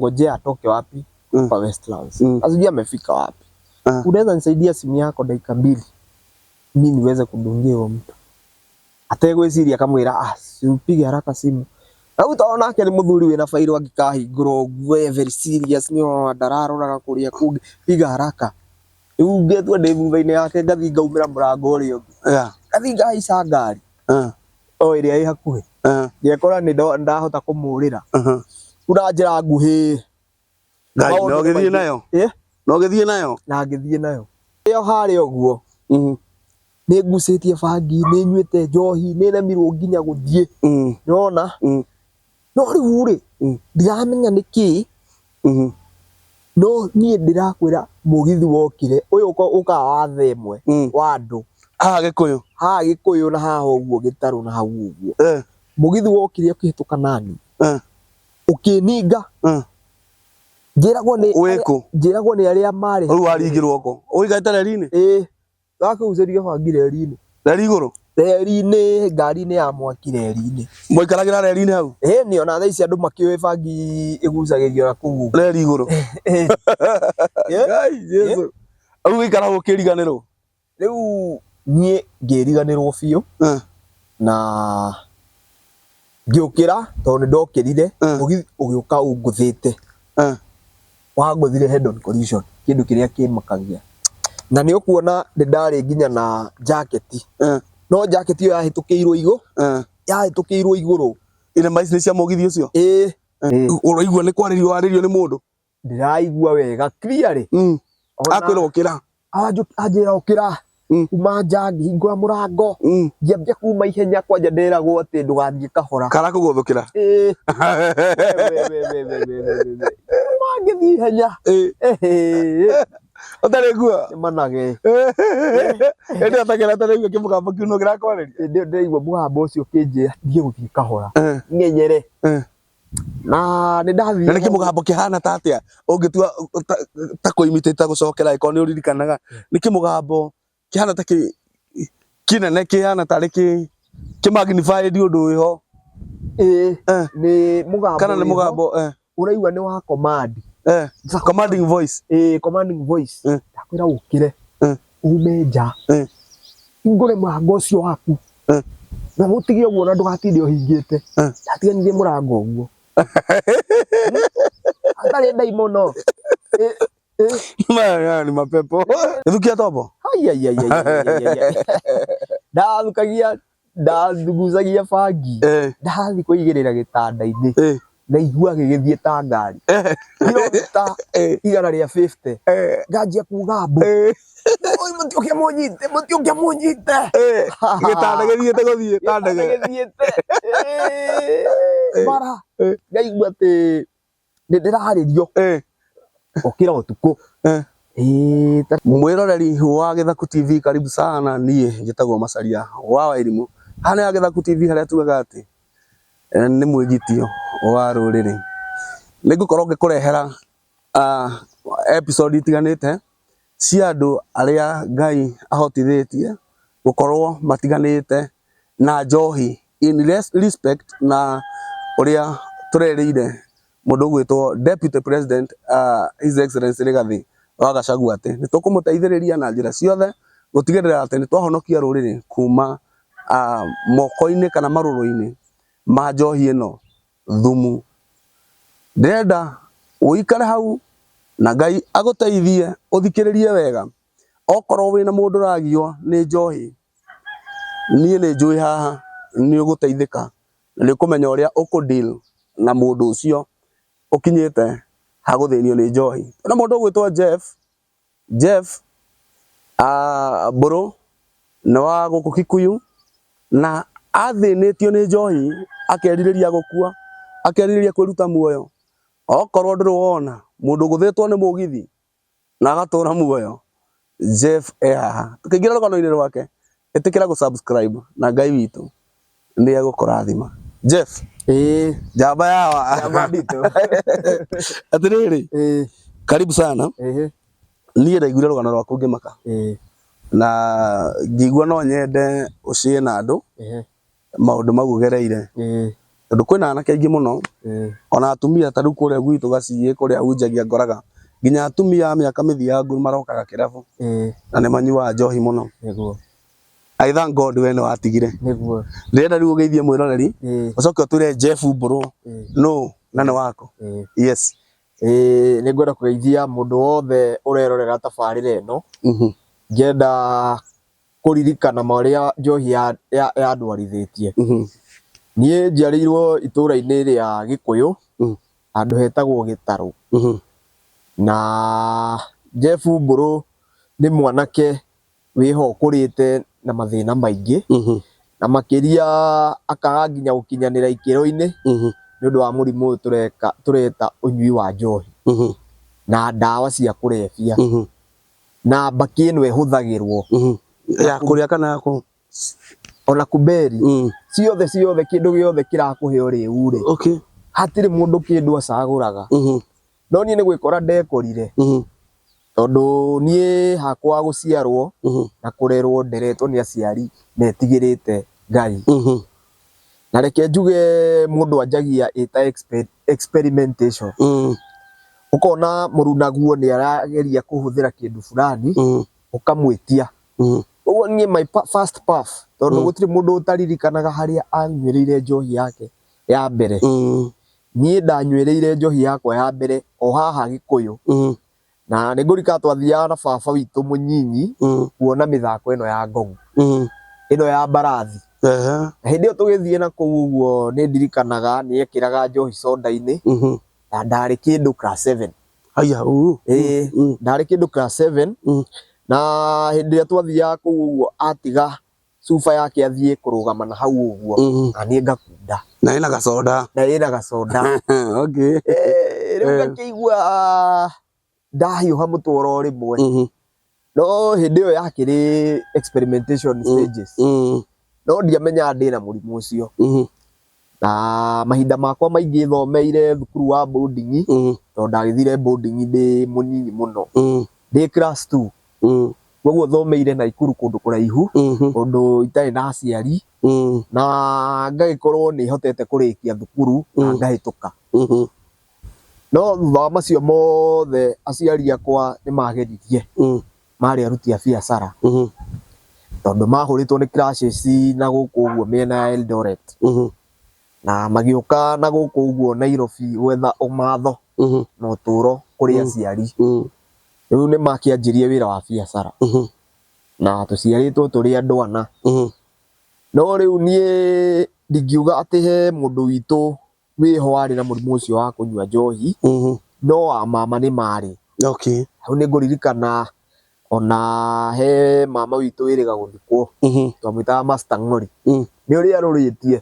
Ngojea atoke wapi? Kwa Westlands. Sijui amefika wapi. Unaweza nisaidia simu yako dakika 2 mi niweze kudungia huyo mtu ategwiciria akamwira, "Ah, si upige haraka simu." Rĩu tondũ nake nĩ mũthuri wĩna bairũ angĩkahingũra ũguo e very serious, nĩ ona ndararoraga kũrĩa kũngĩ, piga haraka. Rĩu ngĩtua ndĩ thutha-inĩ yake, ngathiĩ ngaumĩra mũrango ũrĩa ũngĩ, ngathiĩ ngahaica ngari o ĩrĩa ĩ hakuhĩ, ngekora nĩ ndahota kũmũrĩra. Rĩu na njĩra nguhĩ Ngai maũndũ no nĩ gĩthiĩ maingĩ. Nayo. Ĩ? No gĩthiĩ nayo. Na ngĩthiĩ nayo ĩyo harĩa ũguo. Nĩ ngucĩtie bangi, nĩ nyuĩte njohi, nĩ remirwo nginya gũthiĩ. Nĩwona? No rĩu rĩ, ndiramenya nĩ kĩĩ. No niĩ ndĩrakwĩra mũgithi wokire ũyũ ũkaga wa thaa 1 wa andũ. Haha Gĩkũyũ. Haha Gĩkũyũ na haha ũguo Gĩtarũ na hau ũguo. Mũgithi wokire ũkĩhĩtũka nani, ũkĩninga. Njĩragwo nĩ Wĩkũ? Njĩragwo nĩ arĩa marĩ Rĩu waringirwo kũ? Ũikarĩte reri-inĩ? Ĩĩ, gakũgucĩria bangi reri-inĩ. Reri igũrũ? Reri-inĩ, ngari-inĩ ya mwaki reri-inĩ. Mũikaragĩra reri-inĩ hau? Ĩĩ nĩ ona thaa ici andũ makĩũĩ bangi ĩgucagĩrio na kũu ũguo. Reri igũrũ. Ĩĩ. Ngai Jesu. Rĩu gũikara ũkĩriganĩrwo. Rĩu niĩ ngĩriganĩrwo biũ na ngĩũkĩra tondũ nĩ ndokĩrire, mũgithi ũgĩũka ũngũthĩte. Wangũthire head on collision, kĩndũ kĩrĩa kĩmakagia. Na nĩ ũkuona nĩ ndarĩ nginya na jaketi. No jaketi ĩyo yahĩtũkĩirwo igũ, yahĩtũkĩirwo igũrũ. Irema ici nĩ cia mũgithi ũcio? Ĩĩ. Ũraigua nĩ kwarĩrio warĩrio nĩ mũndũ? Ndĩraigua wega clearly. Akwĩra ũkĩra. Anjĩra ũkĩra. Kuma nja ngĩhingũra mũrango. Ngĩambia kuma ihenya kwanja nderagwo atĩ ndũgathiĩ kahora. Kara kũgũthũkĩra. Ĩĩ. We, we, we, we, we, we, we, we. Kuma ngĩthiĩ ihenya. Ĩhĩ. Ũtarĩ nguo. Nĩmanage. Ĩndĩ ũtakĩra ũtarĩ nguo kĩmũgambo kĩu no kĩrakwarĩria. Hĩndĩ ĩyo ndĩraigua mũgambo ũcio ũkĩnjĩra thiĩ gũthiĩ kahora. Ng'enyere. Na nĩ ndathire. Na nĩ kĩmũgambo kĩhana ta atĩa? Ũngĩtua ta kũimitate gũcokera angĩkorwo nĩ ũririkanaga. Nĩ kĩmũgambo kĩhana ta kĩ kĩnene kĩhana tarĩ kĩ kĩ magnified ũndũ wĩho. Ĩĩ. Nĩ mũgambo Kana nĩ wĩho. mũgambo eh. Ũraigua nĩ wa command. Commanding voice. Ĩĩ, commanding voice. Ndakwĩra ũkĩre. Ume nja. Hingũre mũrango ũcio waku. Na ũtige ũguo na ndũgatinde ũhingĩte. Ndatiganirie mũrango ũguo. Atarĩ ndaimono. Maya ni mapepo. Gĩthukia tombo. Ai ai ai ai ai ai, ai. Ndathukagia ndathugucagia bangi. Ndathiĩ kũigĩrĩra gĩtanda-inĩ. Ndaigua gĩgĩthiĩ ta ngari. Kilomita 150. Nganjia kuga mbu. Oi, mũtiũke mũnyite, mũtiũke mũnyite. Gĩtanda gĩthiĩte gũthiĩ ta Gĩtanda ndege. gĩthiĩte. Mara. Ngaigua atĩ nĩ ndĩrarĩrio. Ũkĩra ũtukũ. Ĩĩ, Mwĩroreri wa Gĩthaku TV, karibu sana. Niĩ njĩtagwo Macaria wa Wairimũ. Haha nĩ ha Gĩthaku TV harĩa tugaga atĩ nĩ mwĩgitio wa rũrĩrĩ. Nĩ ngũkorwo ngĩkũrehera episode itiganĩte cia andũ arĩa Ngai ahotithĩtie gũkorwo matiganĩte na njohi in respect na ũrĩa tũrerĩire mũndũ ũgwĩtwo Deputy President His Excellency Rigathi wa Gachagua atĩ nĩ tũkũmũteithĩrĩria na njĩra ciothe gũtigĩrĩra atĩ nĩ twahonokia rũrĩrĩ kuma moko-inĩ kana marũrũ-inĩ ma njohi ĩno thumu. Ndĩrenda ũikare hau na Ngai agũteithie ũthikĩrĩrie wega. Okorwo wĩna mũndũ ũragio nĩ njohi, niĩ nĩ njũĩ haha nĩ ũgũteithĩka na nĩ ũkũmenya ũrĩa ũkũ deal na mũndũ ũcio ũkinyĩte ha gũthĩnio nĩ njohi. Na mũndũ ũgwĩtwo Jeff, Jeff Mbũrũ nĩ wa gũkũ Kikuyu na athĩnĩtio nĩ njohi akerirĩria gũkua, akerirĩria kwĩruta muoyo. Okorwo ndũrĩ wona mũndũ ũgũthĩtwo nĩ mũgithi na agatũra muoyo, Jeff e haha. Tũkĩingĩra rũgano-inĩ rwake, ĩtĩkĩra gũ subscribe na Ngai witũ nĩ egũkũrathima. Jeff, Ĩĩ. njamba yawa. Njamba nditũ. Atĩrĩrĩ, karibu sana. Niĩ ndaiguire rũgano rwaku ngĩmaka. Na ngĩigua no nyende ũshare na andũ maũndũ mau ũgereire. Tondu kwina anake aingĩ mũno ona atumia ta rĩu kũrĩa gwitũ gaciĩ kũrĩa hunjagia ngoraga nginya atumia a mĩaka mĩthiangu marokaga kĩrabu na nĩ manyuaga njohi mũno. I thank God we nĩ watigire. Ndĩrenda rĩu ũgeithie mwĩroreri ũcoke ũtwĩre Jeff Mbũrũ nũ na nĩ wako. Yes. Nĩ ngwenda kũgeithia mũndũ wothe ũrerorera tabarĩra ĩno. Ngĩenda kũririkana marĩa njohi yandwarithĩtie. Niĩ njiarĩirwo itũra-inĩ rĩa Gĩkũyũ handũ hetagwo Gĩtarũ. Na Jeff Mbũrũ nĩ mwanake wĩho ũkũrĩte na mathĩna maingĩ na makĩria akaga nginya gũkinyanĩra ikĩro-inĩ nĩ ũndũ wa mũrimũ ũyũ tũreta ũnyui wa njohi na ndawa cia kũrebia na mbakĩ ĩno ĩhũthagĩrwo ya kũrĩa kana ya kũ ona kuberi ciothe ciothe kĩndũ gĩothe kĩrakũhe ũrĩu rĩ hatirĩ mũndũ kĩndũ acagũraga. No niĩ nĩ gwĩkora ndekorire tondũ niĩ hakwa gũciarwo na kũrerwo nderetwo nĩ aciari metigĩrĩte Ngai. Na reke njuge mũndũ anjagia ĩta experimentation. Ũkona mũrunaguo nĩ arageria kũhũthĩra kĩndũ fulani ũkamwĩtia. Ũguo niĩ my first puff tondũ gũtirĩ mũndũ ũtaririkanaga harĩa anyuĩrĩire njohi yake ya mbere. Niĩ ndanyuĩrĩire njohi yakwa ya mbere o haha Gĩkũyũ. Na nĩ ngũririkana twathiaga na baba witũ mũnyinyi kuona mĩthako ĩno ya ngong'o ĩno ya mbarathi. Na hĩndĩ ĩyo tũgĩthiĩ na kũu ũguo nĩ ndirikanaga nĩ ekĩraga njohi soda-inĩ na ndarĩ kĩndũ class 7. Aya, Ndarĩ kĩndũ class 7 na hĩndĩ ĩrĩa twathiaga kũu ũguo atiga cuba yake athiĩ kũrũgama na hau ũguo na niĩ ngakunda. Na ĩna gacoda. Na ĩna gacoda. Rĩu ngakĩigua ndahiũha mũtwe oro rĩmwe. No hĩndĩ ĩyo yakĩrĩ experimentation stages. No ndiamenyaga ndĩna mũrimũ ũcio. Na mahinda makwa maingĩ thomeire thukuru wa boarding tondũ ndagĩthire boarding ndĩ mũnini mũno. Ndĩ class 2. Koguo thomeire Naikuru kũndũ kũraihu kũndũ itarĩ na aciari na ngagĩkorwo nĩ hotete kũrĩkia thukuru na ngahĩtũka. No thutha wa macio mothe aciari akwa nĩ mageririe marĩ aruti a biacara tondũ mahũrĩtwo nĩ crashes na gũkũ ũguo mĩena ya Eldoret na magĩũka na gũkũ ũguo Nairobi gwetha ũmatho na ũtũro kũrĩ aciari. Rĩu nĩ makĩanjirie wĩra wa biacara na tũciarĩtwo tũrĩ andũ ana. No rĩu niĩ ndingiuga atĩ he mũndũ witũ wĩho warĩ na mũrimũ ũcio wa kũnyua njohi no a mama nĩ marĩ. Hau nĩ ngũririkana ona he mama witũ wĩrĩga gũthikwo twamwĩtaga Master Ng'ori. Nĩ ũrĩa arũrĩtie.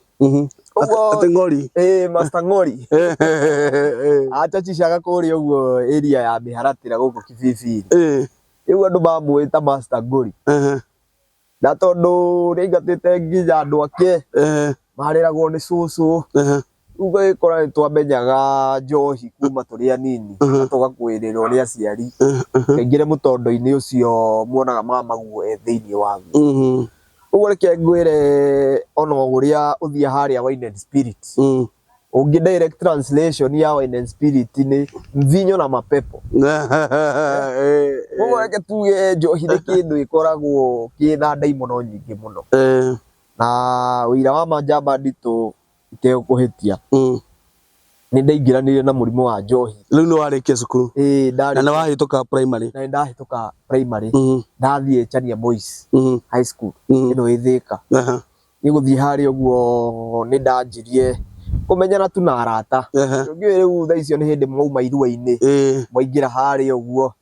Atĩ Ng'ori? Master Ng'ori. Achachicaga kũrĩa ũguo area ya Mĩharatĩra gũkũ Kibibiri. Rĩu andũ mamũĩ ta Master Ng'ori. Na tondũ nĩ aingatĩte nginya andũ ake mareragwo nĩ cũcũ. Rĩu ũgagĩkora nĩ twamenyaga njohi kuma tũrĩ anini na tũgakuĩrĩrwo nĩ aciari. Kaingĩre mũtondo-inĩ ũcio muonaga mamaguo e thĩinĩ waguo. Ũguo reke ngwĩre ona ũrĩa ũthiaga harĩa Wine and Spirit. Ũngĩ direct translation ya Wine and Spirit nĩ mvinyo na mapepo. Ũguo reke tuge njohi nĩ kĩndũ gĩkoragwo kĩna ndaimono nyingĩ mũno. Na ũira wa manjamba nditũ itegũkũhĩtia. Nĩ ndaingĩranire na mũrimũ wa njohi. Rĩu nĩ warĩkia cukuru? Na nĩ wahĩtũka primary? Na nĩ ndahĩtũka primary. Ndathiĩ Chania Boys High School ĩno ĩ Thĩka. Niĩ gũthiĩ harĩa ũguo nĩ ndanjirie kũmenyana tu na arata. Ũngĩũĩ rĩu thaa icio nĩ hĩndĩ mwauma irua-inĩ. Mwaingĩra harĩa ũguo.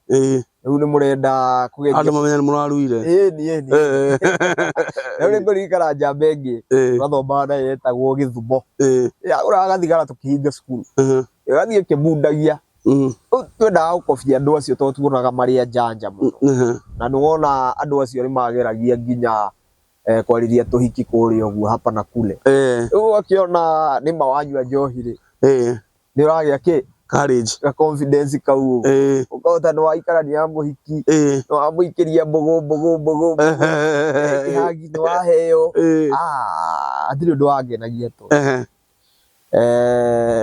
Rĩu nĩ mũrenda kũgeria. Andũ mamenye nĩ mũraruire. Ĩni ĩni. Rĩu nĩ ngũririkana njamba ĩngĩ twathomaga nayo yetagwo Gĩthumo. Yagũraga gathigara tũkĩhinga cukuru. Ĩgathiĩ ĩkĩmundagia. Rĩu twendaga gũkobia andũ acio tondũ tuonaga marĩ a njanja mũno. Na nĩ wona andũ acio nĩ mageragia nginya kwarĩria tũhiki kũrĩa ũguo hapa na kule. Rĩu ũgakĩona nĩ ma wanyua njohi rĩ, nĩ ũragĩa kĩ? Courage. Ga confidence kau. Ũkahota nĩ waikarania na mũhiki, nĩ wamũikĩria mbũgũ mbũgũ mbũgũ mbũgũ. Kĩhagi nĩ waheo. Hatirĩ ũndũ wangenagia to.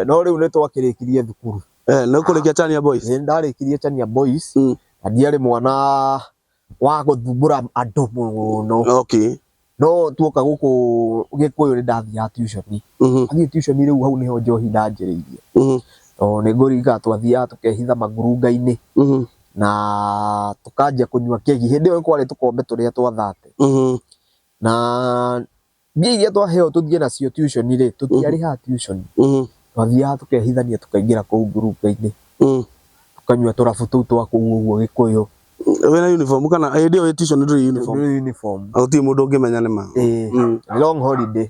No rĩu nĩ twakĩrĩkirie thukuru. Nĩ ũkũrĩkia Chania Boys? Nĩ ndarĩkirie Chania Boys. Na ndiarĩ mwana wa gũthumbũra andũ mũno. No tuoka gũkũ Gĩkũyũ nĩ ndathiaga tuition. Athiĩ tuition rĩu hau nĩho njohi ndanjĩrĩirie. Tondũ nĩ ngũririkana twathiaga tũkehitha mangurunga-inĩ na tũkanjia kũnyua kegi. Hĩndĩ ĩyo kwarĩ tũkombe tũrĩa twa 30. Na mbia iria twaheo tũthiĩ nacio tuition rĩ, tũtiarĩhaga tuition. Twathiaga tũkehithania tũkaingĩra kũu ngurunga-inĩ. Tũkanyua tũrabu tũu twa kũu ũguo Gĩkũyũ. Wĩna uniform kana hĩndĩ ĩyo wĩ tuition ndũrĩ uniform? Ndũrĩ uniform. Na gũtirĩ mũndũ ũngĩmenya nĩ ma. Ĩĩ, long holiday.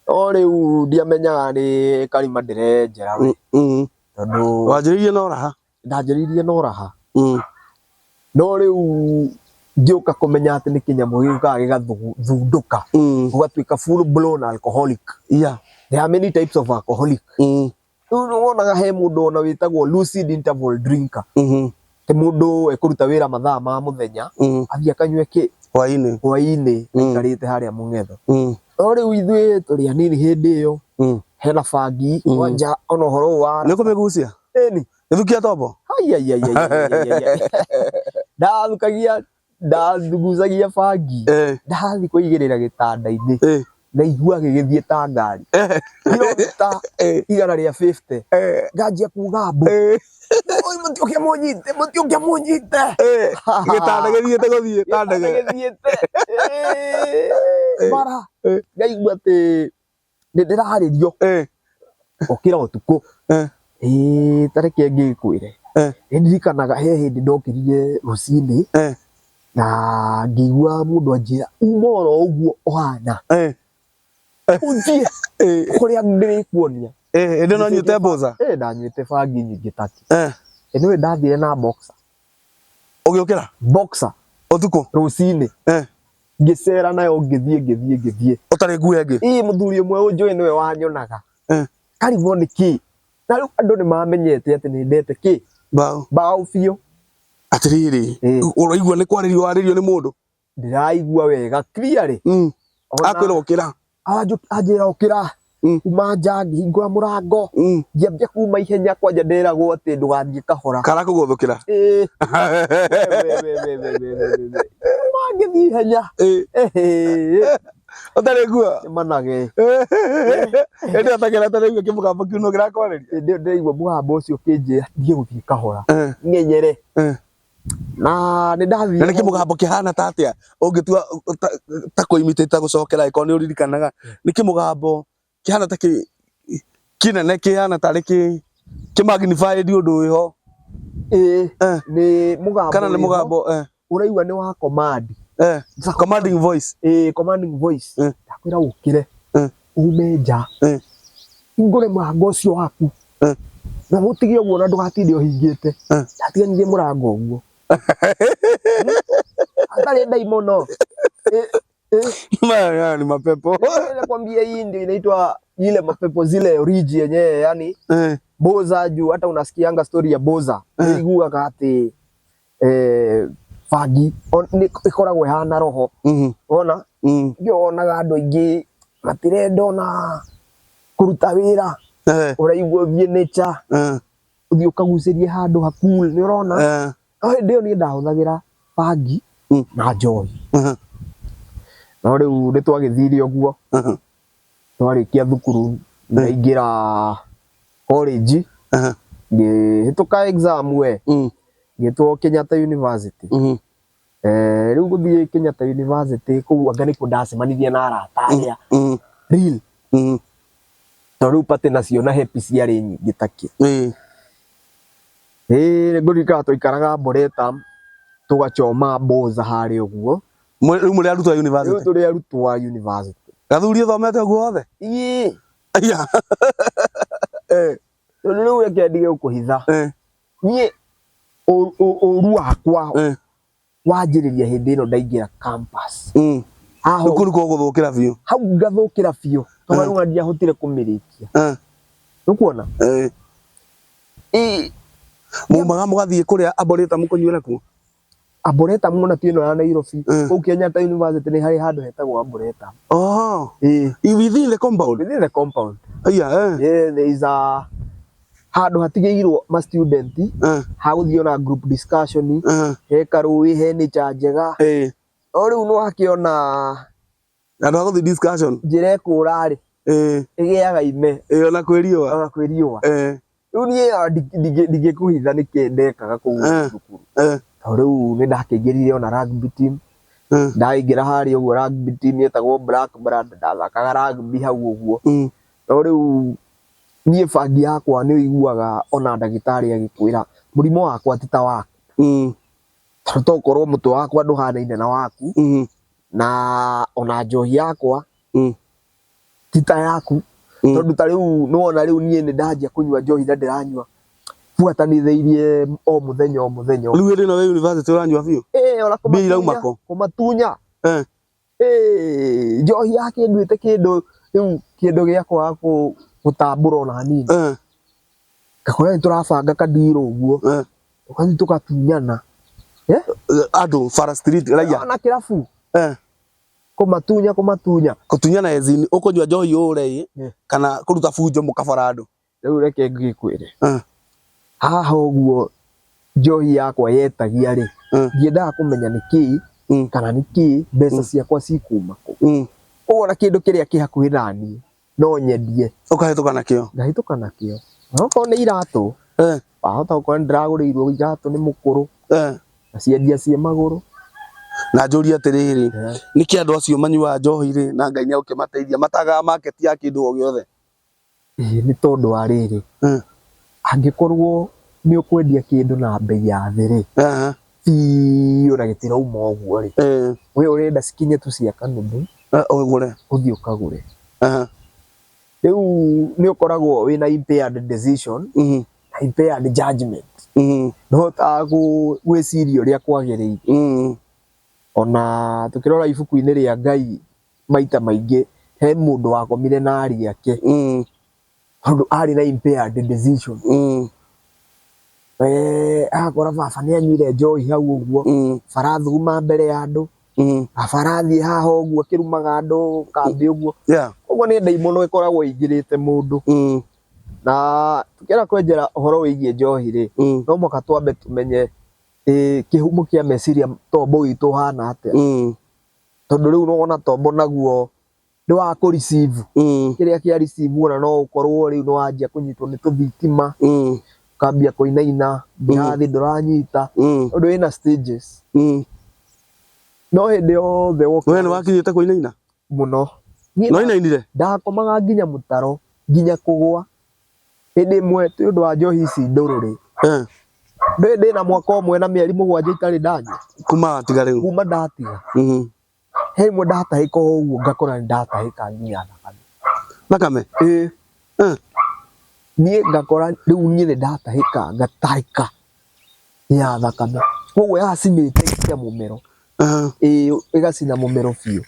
No rĩu ndiamenyaga nĩ karima ndĩrenjera we. Tondũ Wanjĩrĩirie na ũraha? Ndanjĩrĩirie na ũraha. No rĩu ngĩũka kũmenya atĩ nĩ kĩnyamũ gĩũkaga gĩgathundũka. Ũgatuĩka full blown alcoholic. There are many types of alcoholic. Rĩu nĩ wonaga he mũndũ ona wĩtagwo lucid interval drinker. Ti mũndũ ekũruta wĩra mathaa ma mũthenya, athiĩ akanyue kĩ? Hwaĩ-inĩ. Hwaĩ-inĩ, aikarĩte harĩa mũng'etho. No rĩu ithuĩ tũrĩ anini hĩndĩ ĩyo, hena bangi, kwanja ona ũhoro ũyũ wa Nĩ ũkũmĩgucia? Ĩni. Gĩthukia tombo? Ai, ai, ai, ai, ai, ai, ai. Ndathukagia, ndagucagia bangi. Ndathiĩ kũigĩrĩra gĩtanda-inĩ. Ndaigua gĩgĩthiĩ ta ngari. Kilomita 150. Nganjia kuga mbu. Oi, mũtiũke mũnyite, mũtiũke mũnyite. Gĩtanda gĩthiĩte gũthiĩ ta ndege. Gĩtanda gĩthiĩte. Mara. Ngaigua atĩ nĩ ndĩrarĩrio. Okĩra ũtukũ. Ta reke ngĩkwĩre. Nĩ ndirikanaga he hĩndĩ ndokĩrire rũcinĩ. Na ngĩigua mũndũ anjĩra uma oro ũguo ũhana. Ũthiĩ kũrĩa ndĩrĩkuonia. Hĩndĩ ĩno nyuĩte mboca? Ndanyuĩte bangi nyingĩ taki. Anyway, ndathire na boxer. Ũgĩũkĩra? Boxer. Ũtukũ? Rũcinĩ. Ngĩcera nayo ngĩthiĩ, ngĩthiĩ, ngĩthiĩ. Ũtarĩ nguo ĩngĩ? Ĩĩ, mũthuri ũmwe ũnjũĩ nĩwe wanyonaga. Karigwo nĩ kĩ? Na rĩu andũ nĩ mamenyete atĩ nĩ ndete kĩ? Mbaũ. Mbaũ biũ. Atĩrĩrĩ, ũraigua nĩ kwarĩrio warĩrio nĩ mũndũ? Ndĩraigua wega clearly. Akwĩra ũkĩra. Anjĩra ũkĩra. Kuma nja ngĩhingũra mũrango. Ngĩambia kuma ihenya kwanja nderagwo atĩ ndũgathiĩ kahora. Kana kũgũthũkĩra. We, we, we, we, we, we, we, we. Kuma ngĩthiĩ ihenya. Ũtarĩ nguo? Nĩmanage. Hĩndĩ ĩyo ũtakĩra ũtarĩ nguo kĩmũgambo kĩu no kĩrakwarĩria? Hĩndĩ ĩyo ndĩraigua mũgambo ũcio ũkĩnjĩra thiĩ gũthiĩ kahora. Ng'enyere. Na nĩ ndathire. Na nĩ kĩmũgambo kĩhana ta atĩa? Ũngĩtua ta kũimitate gũcokera angĩkorwo nĩ ũririkanaga. Nĩ kĩmũgambo kĩhana ta kĩnene kĩhana tarĩ kĩ magnified ũndũ wĩho. Ĩĩ, nĩ mũgambo Kana nĩ wĩho. mũgambo, Ũraigua nĩ wa command. Commanding voice. Ĩĩ, commanding voice. Ndakwĩra ũkĩre. Ume nja. Hingũre mũrango ũcio waku. Na ũtige ũguo na ndũgatinde ũhingĩte. Ndatiganirie mũrango ũguo. Atarĩ ndaimono. Maya ni mapepo. Nakwambia hii ndio inaitwa ile mapepo zile origi yenyewe, yani boza juu hata unasikianga story ya boza. Niguaga ati bangi ĩkoragwo ĩhana roho. Wona? Ndio wonaga andũ aingĩ matirenda ona kũruta wĩra. Ũraigua ũthiĩ nature. Ũthiĩ ũkagucĩrie handũ ha cool, nĩ ũrona? No hĩndĩ ĩyo niĩ ndahũthagĩra bangi na njohi. No rĩu nĩ twagĩthire ũguo. Twarĩkia thukuru ndaingĩra college. Ngĩhĩtũka exam we. Ngĩtwo Kenyatta University. Rĩu gũthiĩ Kenyatta University kũu anga nĩkuo ndacemanirie na arata arĩa real. Tondũ rĩu party nacio na happy ciarĩ nyingĩ takĩ. Ngũririkana twaikaraga Mboreta tũgachoma mboza harĩa ũguo. Rĩu mũrĩ arutwo a university? Rĩu tũrĩ arutwo a university. Gathuri ũthomete ũguo wothe? Ĩĩ. Aya. Tondũ rĩu reke ndige gũkũhitha. Niĩ ũru wakwa wanjĩrĩria hĩndĩ ĩno ndaingĩra campus. Aho. Rĩu kũu nĩkuo gũthũkĩra biũ. Hau ngathũkĩra biũ. Tondũ rĩu ndiahotire kũmĩrĩkia. Nĩũkuona? Mumaga mũgathiĩ kũrĩa Arboretum mũkũnyuĩra kuo? Arboretum ona ti ĩno ya Nairobi. Eh. Kũu Kenyatta University nĩ harĩ handũ hetagwo Arboretum. Oh. Ĩĩ. Within the compound. Within the compound. Aya, eh. Yeah, there is a handũ hatigĩirwo ma student Eh. ha gũthiĩ ona group discussion Eh. he karũĩ he nature njega. Eh. No rĩu nĩ wakĩona Andũ a gũthiĩ discussion. njĩra ĩkũra rĩ Eh. ĩgĩaga ime Eh, ona kwĩ riũa. ona kwĩ riũa. Eh. Rĩu niĩ ah, ndingĩkũhitha nĩkĩ ndekaga kũu Eh. thukuru. Eh. Tondũ rĩu nĩ ndakĩingĩrire ona rugby team. Eh. Ndaingĩra harĩa ũguo rugby team yetagwo Black Brand ndathakaga rugby hau ũguo. No rĩu niĩ bangi yakwa nĩ ũiguaga ona ndagĩtarĩ agĩkwĩra mũrimũ wakwa ti ta waku. Tondũ tokorwo mũtwe wakwa ndũhanaine na waku na ona njohi yakwa ti ta yaku. Tondũ ta rĩu nĩwona rĩu niĩ nĩ ndanjia kũnyua njohi na ndĩranyua buatanithĩirie o mũthenya o mũthenya. Rĩu hĩndĩ ĩno wĩ university ũranyua biũ? Ĩĩ ona Mbia irauma kũmatunya kũ? kũmatunya. Eh. Ĩĩ njohi yake ĩnduĩte kĩndũ rĩu kĩndũ gĩa kwaga gũtambũra ona hanini. Eh. Ngakora nĩ tũrabanga kadiro ũguo Eh. tũgathiĩ tũgatunyana. Andũ bara street raia. Ona kĩrabu Eh. kũmatunya kũmatunya. Kũtunyana as in ũkũnyua njohi ũre ĩ Eh. kana kũruta bunjo mũkabara andũ. Rĩu reke ngĩkwĩre. Eh. Haha ũguo njohi yakwa yetagia rĩ ndiendaga kũmenya nĩ kĩĩ kana nĩ kĩĩ mbeca ciakwa cikuma kũ. Ũguo ona kĩndũ kĩrĩa kĩ hakuhĩ naniĩ no nyendie Ũkahĩtũka nakĩo. ngahĩtũka nakĩo. Na okorwo nĩ iratũ Eh. wahota gũkorwo nĩ ndĩragũrĩirwo iratũ nĩ mũkũrũ Eh. ngaciendia ciĩ magũrũ. Na njũrie atĩrĩrĩ, Eh. nĩkĩ andũ acio manyuaga njohi rĩ na Ngai nĩegũkĩmateithia matagaga market ya kĩndũ o gĩothe? Ĩĩ nĩ tondũ wa rĩrĩ Eh. angĩkorwo nĩ ũkwendia kĩndũ na mbei ya thĩ rĩ Aha. biũ na gĩtirauma ũguo rĩ Eh. we ũrenda cikinye tu cia kanuthu Eh, ũgũre. ũthiĩ ũkagũre. Aha. Rĩu nĩ ũkoragwo wĩna impaired decision na impaired judgment. Ndũhotaga gwĩciria ũrĩa kwagĩrĩire. Ona tũkĩrora ibuku-inĩ rĩa Ngai maita maingĩ he mũndũ wakomire na aria ake tondũ arĩ na impaired decision. Eh, agakora baba nĩ anyuire njohi hau ũguo baba arathuguma mbere ya andũ baba arathiĩ haha ũguo akĩrumaga andũ kambĩ ũguo. Yeah. Ũguo nĩ ndaimono ĩkoragwo ĩingĩrĩte mũndũ. Na tũkĩenda kwenjera ũhoro wĩgiĩ njohi rĩ no mũhaka twambe tũmenye ĩ, kĩhumo kĩa meciria tombo witũ ũhana atĩa. Tondũ rĩu nĩwona tombo naguo nĩ wa kũ receive kĩrĩa kĩa receive ona no ũkorwo rĩu nĩwanjia kũnyitwo nĩ tũthitima ũkambia kũinaina ngirathi ndũranyita ũndũ wĩna stages. No hĩndĩ yothe We wokĩra nĩ wakinyĩte kũinaina? mũno. Niĩ No inainire? ndakomaga nginya mũtaro nginya kũgũa. Hĩndĩ ĩmwe nĩ ũndũ wa njohi ici ndũrũ rĩ Eh. ndĩ ndĩna mwaka ũmwe na mĩeri mũgwanja itarĩ ndanyua Kuma watiga rĩu. kuma ndatiga. He rĩmwe ndatahĩka o ũguo ngakora nĩ ndatahĩka nginya thakame. Thakame? Ĩĩ. Eh. Niĩ ngakora rĩu niĩ nĩ ndatahĩka ngatahĩka ya thakame. Koguo yacinĩte nginya mũmero. Aha. Ĩĩ ĩgacina mũmero biũ.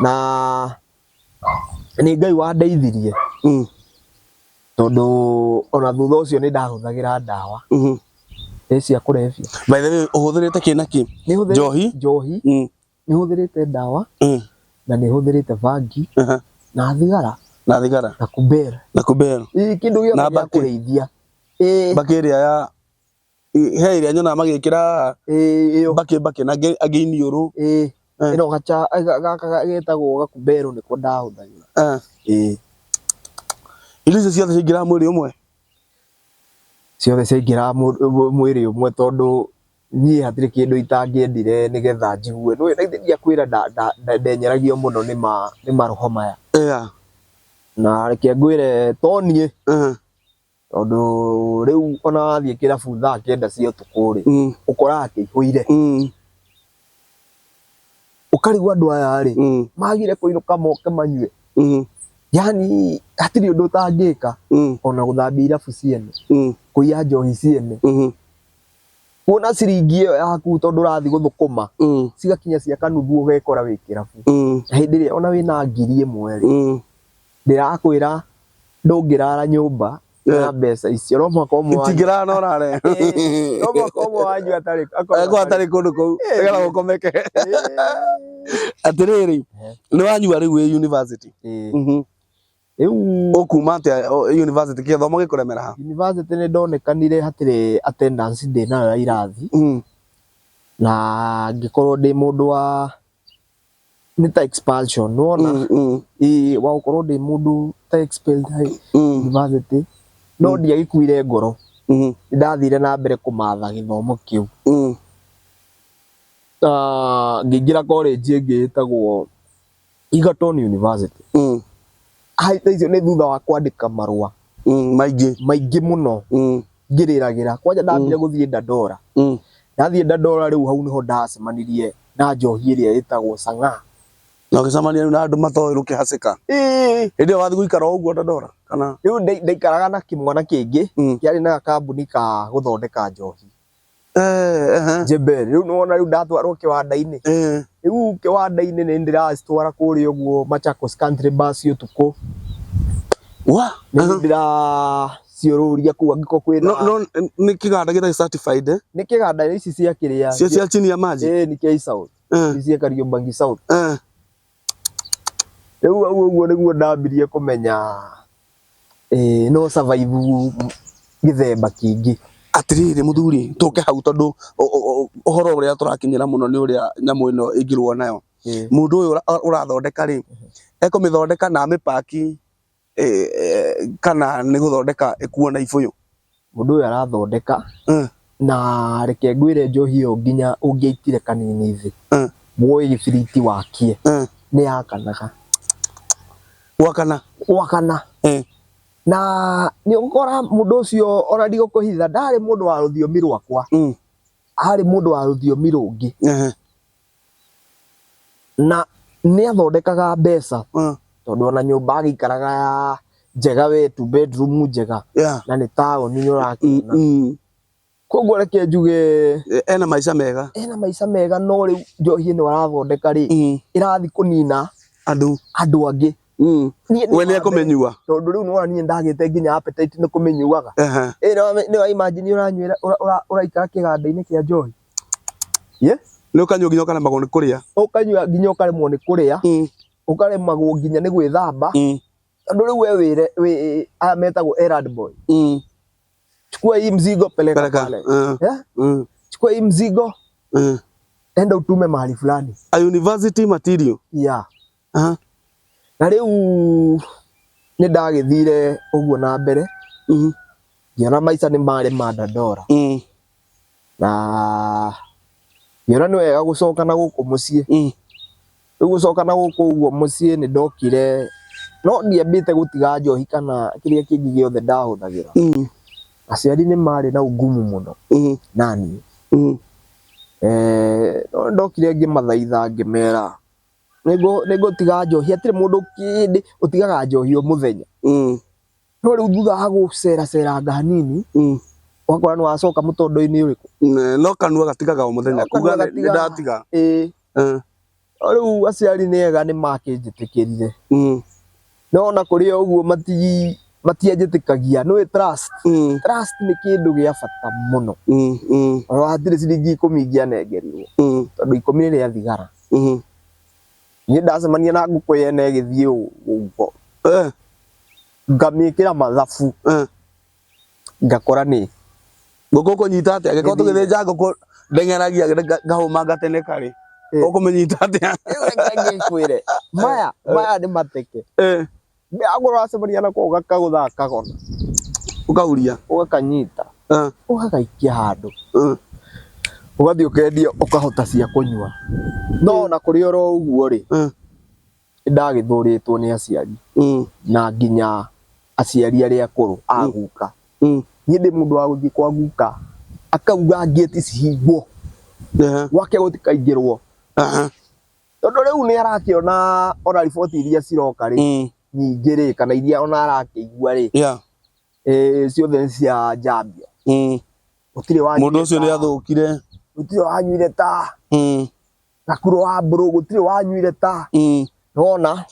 Na nĩ Ngai wandeithirie tondũ ona thutha ũcio nĩ ndahũthagĩra ndawa ĩ cia kũrebia. By the way, ũhũthĩrĩte kĩ na kĩ? Nĩ hũthĩrĩte Njohi? njohi, nĩ hũthĩrĩte ndawa na nĩ hũthĩrĩte bangi Aha. na thigara Na thigara na kubera. na kubera. Ĩ kĩndũ gĩothe Na gĩa mbakĩ. kũrĩithia. Ĩ Mbakĩ ĩrĩa ya he ĩrĩa nyonaga magĩkĩra haha, ĩ ĩyo mbakĩ mbakĩ na angĩ iniũrũ. ĩ Eh. ĩno gacha gaka getagwo gakubero nĩko ndahũthagĩra. Eh. Ĩ Irio icio ciothe ciaingĩraga mwĩrĩ ũmwe? Ciothe ciaingĩraga mwĩrĩ ũmwe tondũ niĩ hatirĩ kĩndũ itangĩendire nĩgetha njigue. Nĩũĩ na githĩ ndiakwĩra ndenyeragio mũno nĩ maroho maya. Yeah. Na reke ngwĩre to niĩ Uh-huh. tondũ rĩu ona wathiĩ kĩrabu thaa kenda cia ũtukũ rĩ ũkoraga kĩihũire. Ũkarigwo andũ aya rĩ magire kũinũka moke manyue. Yani hatirĩ ũndũ ũtangĩka ona gũthambia irabu ciene, kũiya njohi ciene. Kuona ciringi ĩyo yaku tondũ ũrathiĩ gũthũkũma cigakinya cia kanuthu ũgekora wĩ kĩrabu. Na hĩndĩ ĩrĩa ona wĩna 1,000 rĩ ndĩrakwĩra ndũngĩrara nyũmba Na mbeca icio no mũhaka ũmwe wanyu Itingĩrara no rare. No mũhaka ũmwe wanyu atarĩ akorwo Akorwo atarĩ kũndũ kũu nĩgetha gũkomeke. Atĩrĩrĩ, nĩ wanyua rĩu wĩ university? Ĩĩ. Rĩu Ũkuma atĩa university kĩthomo gĩkũremera ha? University nĩ ndonekanire hatirĩ attendance ndĩ nayo ya irathi na ngĩkorwo ndĩ mũndũ wa nĩ ta expulsion nĩwona. Ĩĩ wa gũkorwo ndĩ mũndũ ta expelled university no ndiagĩkuire ngoro, nĩ ndathire na mbere kũmatha gĩthomo kĩu. Ngĩingĩra college ĩngĩ ĩtagwo Egerton University. Thaa icio nĩ thutha wa kwandĩka marũa Maingĩ. Maingĩ mũno ngĩrĩragĩra kwanja ndambire gũthiĩ Dandora. Ndathiĩ Dandora rĩu hau nĩho ndacemanirie na njohi ĩrĩa ĩtagwo Chang'aa. Na ũgĩcemania rĩu na andũ matoĩ rũkĩhacĩka. Ĩĩ. Hĩndĩ ĩyo wathiĩ gũikara o ũguo Dandora kana? Rĩu ndaikaraga na kĩmwana kĩngĩ kĩarĩ na kambuni ka gũthondeka njohi. Jebel rĩu nĩwona rĩu ndatwarwo kĩwanda-inĩ. Rĩu kĩwanda-inĩ nĩ ndĩracitwara kũrĩa ũguo Machakos Country Bus ũtukũ. Wa? Nĩ ndĩraciũrũria kũu angĩkorwo kwĩna No no nĩ kĩganda gĩtarĩ certified eh? Nĩ kĩganda ici cia kĩrĩa Cia cia chini ya maji? Ĩĩ, nĩ kĩa South. Ici cia Kariobangi South. Rĩu hau ũguo nĩguo ndambirie kũmenya no survive gĩthemba kĩngĩ. Atiriri muthuri, tuke hau tondu uhoro uria turakinyira muno ni uria nyamu ino ingirwo nayo. Mundu uyu urathondeka ri, ekumithondeka na amipaki kana ni guthondeka ikuo na ibuyu? Mundu uyu arathondeka na reke ngwire, njohi ĩyo nginya ũngĩaitire kanini thĩ, woe gĩbiriti wakie, nĩ yakanaga. Gwakana. Gwakana. Na nĩ ũgũkora mũndũ ũcio, ona ndigũkũhitha, ndarĩ mũndũ wa rũthiomi rwakwa, arĩ mũndũ wa rũthiomi rũngĩ, na nĩ athondekaga mbeca tondũ ona nyũmba agĩikaraga ya njega we, two bedroom njega, na nĩ taũni nĩ ũrakĩona. Koguo reke njuge Ena maica mega. Ena maica mega, no rĩu njohi ĩno arathondeka rĩ, ĩrathiĩ kũnina andũ andũ angĩ. Niĩ nĩ We nĩ wa mbere, ekũmĩnyua. Tondũ rĩu nĩwona niĩ ndagĩte nginya appetite nĩ kũmĩnyuaga. Ĩ nĩ wa imagine ũranywĩra ũraikara kĩganda-inĩ kĩa njohi. Yeah? Nĩ ũkanyua nginya ũkaremagwo nĩ kũrĩa. Ũkanyua nginya ũkaremwo nĩ kũrĩa, ũkaremagwo nginya nĩ gwĩthamba, tondũ rĩu we wĩre wĩ aya metagwo errand boy. Chukua hii mzigo peleka Peleka. pale. Yeah? Chukua hii mzigo enda utume mahali fulani. A university material. Yeah. Na rĩu nĩ ndagĩthire ũguo na mbere, ngĩona maica nĩ marĩ ma Dandora, na ngĩona nĩ wega gũcoka na gũkũ mũciĩ. Rĩu gũcoka na gũkũ ũguo mũciĩ nĩ ndokire, no ndiambĩte gũtiga njohi kana kĩrĩa kĩngĩ gĩothe ndahũthagĩra. Aciari nĩ marĩ na ungumu mũno naniĩ. No ndokire ngĩmathaitha, ngĩmera nĩngũtiga njohi, hatirĩ mũndũ kĩndĩ ũtigaga njohi o mũthenya. No rĩu thutha wa gũceraceranga hanini, ũgakora nĩ wacoka mũtondo-inĩ ũrĩkũ? No kanua gatigaga o mũthenya No kuga kanua nĩ gatigaga. ndatiga. Ĩĩ. No rĩu aciari nĩ ega, nĩ makĩnjĩtĩkĩrire. No ona kũrĩ o ũguo matianjĩtĩkagia, nĩũĩ trust. Trust nĩ kĩndũ gĩa bata mũno. Ona hatirĩ ciringi 10 ingĩanengerirwo, tondũ 10 nĩ rĩa thigara. Niĩ ndacemania na ngũkũ yene ĩgĩthiĩ ũguo, ngamĩkĩra mathabu, ngakora nĩ Ngũkũ ũkũnyita atĩa? Angĩkorwo Ĩthire. tũgĩthĩnja ngũkũ ndeng'eragia ngahũma ngateneka rĩ, ũkũmĩnyita atĩa? Rĩu reke ngĩkwĩre, maya maya nĩ mateke. Akorwo wacemania nako ũgakagũtha kagona, Ũkauria. Ũgakanyita, ũgagaikia handũ, ũgathiĩ ũkendia, ũkahota cia kũnyua. No ona kũrĩ oro ũguo rĩ, nĩndagĩthũrĩtwo nĩ aciari, na nginya aciari arĩa akũrũ a guka. Niĩ ndĩ mũndũ wa gũthiĩ kwa guka akauga ngĩti cihingwo, gwake gũtikaingĩrwo, tondũ rĩu nĩ arakĩona ona riboti iria ciroka rĩ, nyingĩ rĩ, kana iria ona arakĩigua rĩ, ciothe nĩ cia njambio. Gũtirĩ Mũndũ wanyuire ũcio nĩ athũkire. Gũtirĩ wanyuire ta Gakuro wa Mbũrũ, gũtirĩ wanyuire ta nona.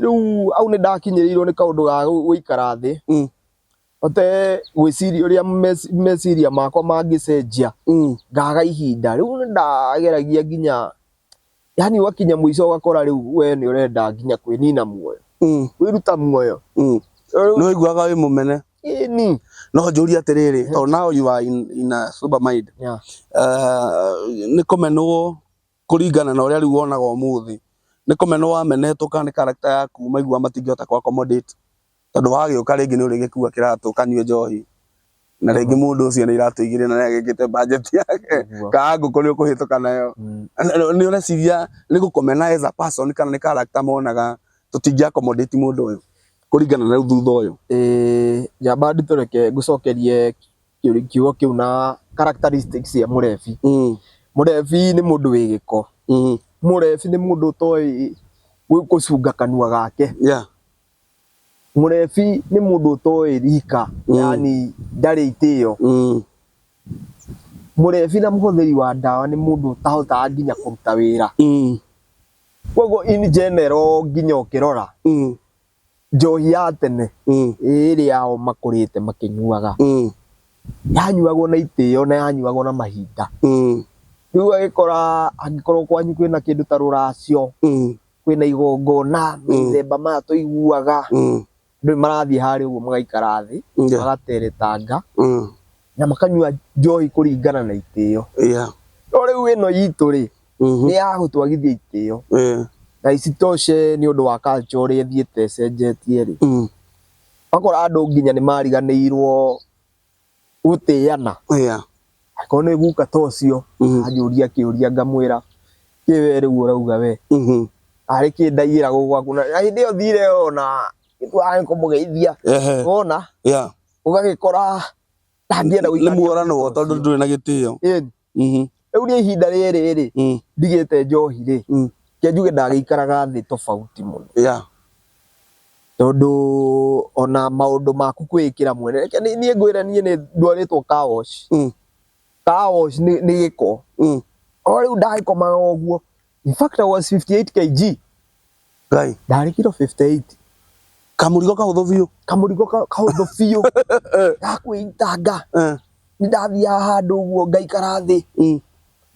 Rĩu hau nĩ ndakinyĩrĩirwo nĩ kaũndũ ga gũikara thĩ, hote gwĩciria ũrĩa meciria makwa mangĩcenjia, ngaga ihinda. Rĩu nĩ ndageragia nginya, yani ũgakinya mũico ũgakora rĩu we nĩ ũrenda nginya kwĩnina muoyo, kwĩruta muoyo. Nĩ waiguaga wĩ mũmene? Ĩni. No njũrie atĩrĩrĩ, tondũ now you are in a sober mind. Nĩ kũmenwo kũringana na ũrĩa rĩu wonaga ũmũthĩ, nĩ kũmenwo wamenetwo kana nĩ character yaku maigua matingĩhota kũ accommodate, tondũ wagĩũka rĩngĩ nĩ ũrĩgĩkua kĩratũ ũkanyue njohi, na rĩngĩ mũndũ ũcio nĩ iratũ igĩrĩ na nĩ agĩkĩte budget yake, kana ngũkũ nĩ ũkũhĩtũka nayo. Nĩ ũreciria nĩ gũkũmena as a person kana nĩ character monaga tũtingĩ accommodate mũndũ ũyũ kũringana na rĩu thutha ũyũ? Njamba nditũ, reke ngũcokerie kiugo kĩu na characteristics cia mũrebi. Mũrebi nĩ mũndũ wĩ gĩko. Mũrebi nĩ mũndũ ũtoĩ gũcunga kanua gake. Mũrebi nĩ mũndũ ũtoĩ rika, yani ndarĩ itĩo. Mũrebi na mũhũthĩri wa ndawa nĩ mũndũ ũtahotaga nginya kũruta wĩra. Koguo in general nginya ũkĩrora njohi ya tene ĩrĩa o makũrĩte makĩnyuaga, yanyuagwo na itĩo na yanyuagwo na mahinda. Rĩu agĩkora angĩkorwo kwanyu kwĩna kĩndũ ta rũracio, kwĩna igongona mĩthemba maya tũiguaga, andũ nĩ marathiĩ harĩa ũguo magaikara thĩ, magateretanga na makanyua njohi kũringana na itĩo. No rĩu ĩno itũ rĩ, nĩ ya gũtwagithia itĩo. Na isitoshe nĩ ũndũ wa culture ũrĩa ĩthiĩte ĩcenjetie rĩ, ũgakora andũ nginya nĩ mariganĩirwo gũtĩana. Angĩkorwo nĩ guka ta ũcio, anjũria kĩũria ngamwĩra, kĩ we rĩu ũrauga we? Arĩ kĩ ndaiyĩra gũkũ gwaku? Na hĩndĩ ĩyo thire ona nĩ kũmũgeithia. Wona? Ũgagĩkora ndangĩenda Nĩ gũikarania muoranwo mũndũ ta tondũ ũcio. ndũrĩ na gĩtĩo. Ĩni. Rĩu niĩ ihinda rĩrĩ rĩ, ndigĩte njohi rĩ, reke njuge ndagĩikaraga thĩ tofauti mũno. Tondũ ona maũndũ maku kwĩĩkĩra mwene, reke niĩ ngwĩre niĩ nĩ ndwarĩtwo car wash. Car wash nĩ gĩko. O rĩu ndagĩkomaga ũguo. In fact I was 58 kg. Ngai. Ndarĩ kiro 58. Kamũrigo kahũthũ biũ. Kamũrigo kahũthũ biũ. Gakwĩitanga. Nĩ ndathiaga handũ ũguo ngaikara thĩ.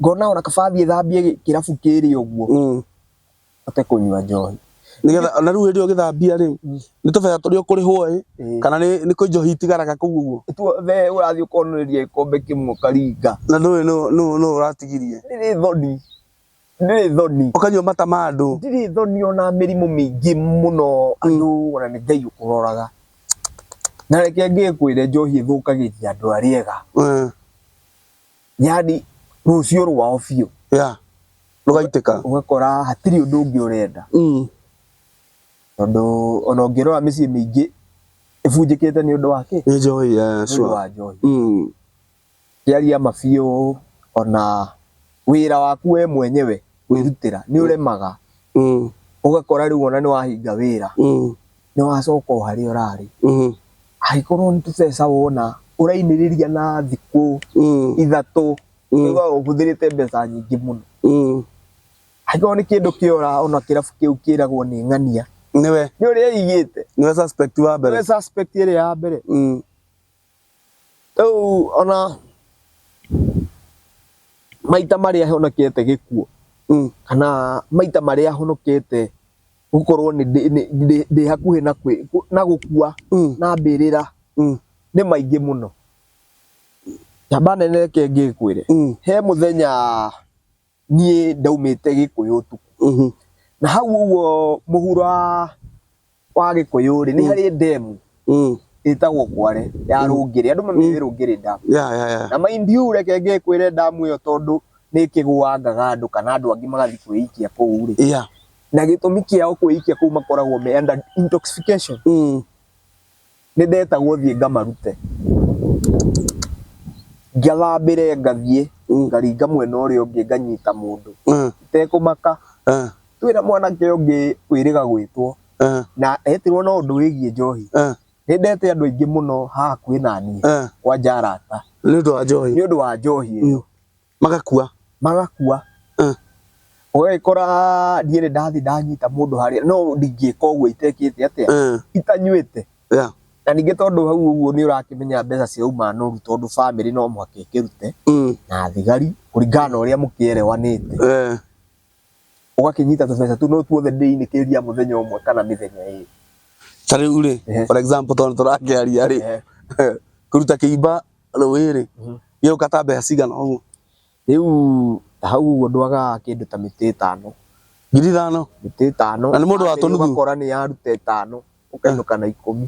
Ngona ona kaba thiĩ thambie kĩrabu kĩrĩa ũguo. Hote kũnyua njohi. Nĩgetha na rĩu hĩndĩ ĩyo ũgĩthambia rĩ, nĩ tũbeca tũrĩa ũkũrĩhwo ĩ, kana nĩ kwĩ njohi itigaraga kũu ũguo? Tuothe ũrathiĩ ũkonoreria gĩkombe kĩmwe ũkaringa. Na ndũĩ nũ ũratigirie. Ndirĩ thoni. Ndirĩ thoni. Ũkanyua mata ma andũ. Ndirĩ thoni ona mĩrimũ mĩingĩ mũno andũ ona nĩ Ngai ũkũroraga. Na reke ngĩkwĩre njohi ĩthũkagĩria andũ arĩa ega. Yani rũciũ rwao biũ. Rũgaitĩka. Ũgakora hatirĩ ũndũ ũngĩ ũrenda. Tondũ ona ũngĩrora mĩciĩ mĩingĩ ĩbunjĩkĩte nĩ ũndũ wa kĩ? Nĩ njohi, Nĩ ũndũ wa njohi. Kĩaria ma biũ ona wĩra waku we mwenyewe kwĩrutĩra nĩ ũremaga. Ũgakora rĩu ona nĩ wahinga wĩra, nĩ wacoka o harĩa ũrarĩ. Angĩkorwo nĩ tũbeca wona ũrainĩrĩria na thikũ 3, ũiguaga ũhũthĩrĩte mbeca nyingĩ mũno. Angĩkorwo nĩ kĩndũ kĩora ona kĩrabu kĩu kĩragwo nĩ ng'ania. Nĩwe. Nĩ ũrĩa aigĩte. Nĩwe suspect wa mbere. Nĩwe suspect ĩrĩa ya mbere. Rĩu ona maita marĩa honokete gĩkuũ, kana maita marĩa honokete gũkorwo ndĩ hakuhĩ na gũkua, na mbĩrĩra, nĩ maingĩ mũno. Njamba nene reke ngĩkwĩre, he mũthenya niĩ ndaumĩte Gĩkũyũ ũtukũ. Na hau ũguo mũhuro wa Gĩkũyũ rĩ, nĩ harĩ ndemu ĩtagwo Kware ya Rũngĩrĩ, andũ mamĩũĩ Rũngĩrĩ Dam. Na mind you, reke ngĩkwĩre ndamu ĩyo tondũ nĩ ĩkĩgũangaga andũ kana andũ angĩ magathiĩ kwĩikia kũu rĩ. Na gĩtũmi kĩao kwĩikia kũu makoragwo me under intoxication. Nĩ ndetagwo thiĩ ngamarute. Ngathambĩre ngathiĩ, ngaringa mwena ũrĩa ũngĩ nganyita mũndũ. Itekũmaka. Twĩna mwanake ũngĩ wĩrĩga gwĩtwo. Na etirwo na ũndũ wĩgiĩ njohi. Nĩ ndete andũ aingĩ mũno haha hakuhĩ na niĩ, kwanja arata. Nĩ ũndũ wa njohi. Nĩ ũndũ wa njohi ĩyo. Magakua. Magakua. Ũgagĩkora niĩ nĩ ndathiĩ ndanyita mũndũ harĩa, no ndingĩka ũguo itekĩte atĩa, itanyuĩte. Na ningĩ tondũ hau ũguo nĩ ũrakĩmenya mbeca cirauma nũru, tondũ bamĩrĩ no mũhaka ĩkĩrute na thigari kũringana na ũrĩa mũkĩerewanĩte. Ũgakĩnyita tũbeca tũu no tuothe ndĩinĩkĩria mũthenya ũmwe kana mĩthenya ĩrĩ. Ta rĩu rĩ, for example, tondũ tũrakĩaria rĩ, kũruta kĩimba rũĩ rĩ, gĩgũka ta mbeca cigana ũguo? Rĩu ta hau ũguo ndwagaga kĩndũ ta mĩtĩ ĩtano. 5,000? Mĩtĩ ĩtano. Na nĩ mũndũ wa tũnuthu? Ũgakora nĩ yaruta ĩtano, ũkainũka na 10.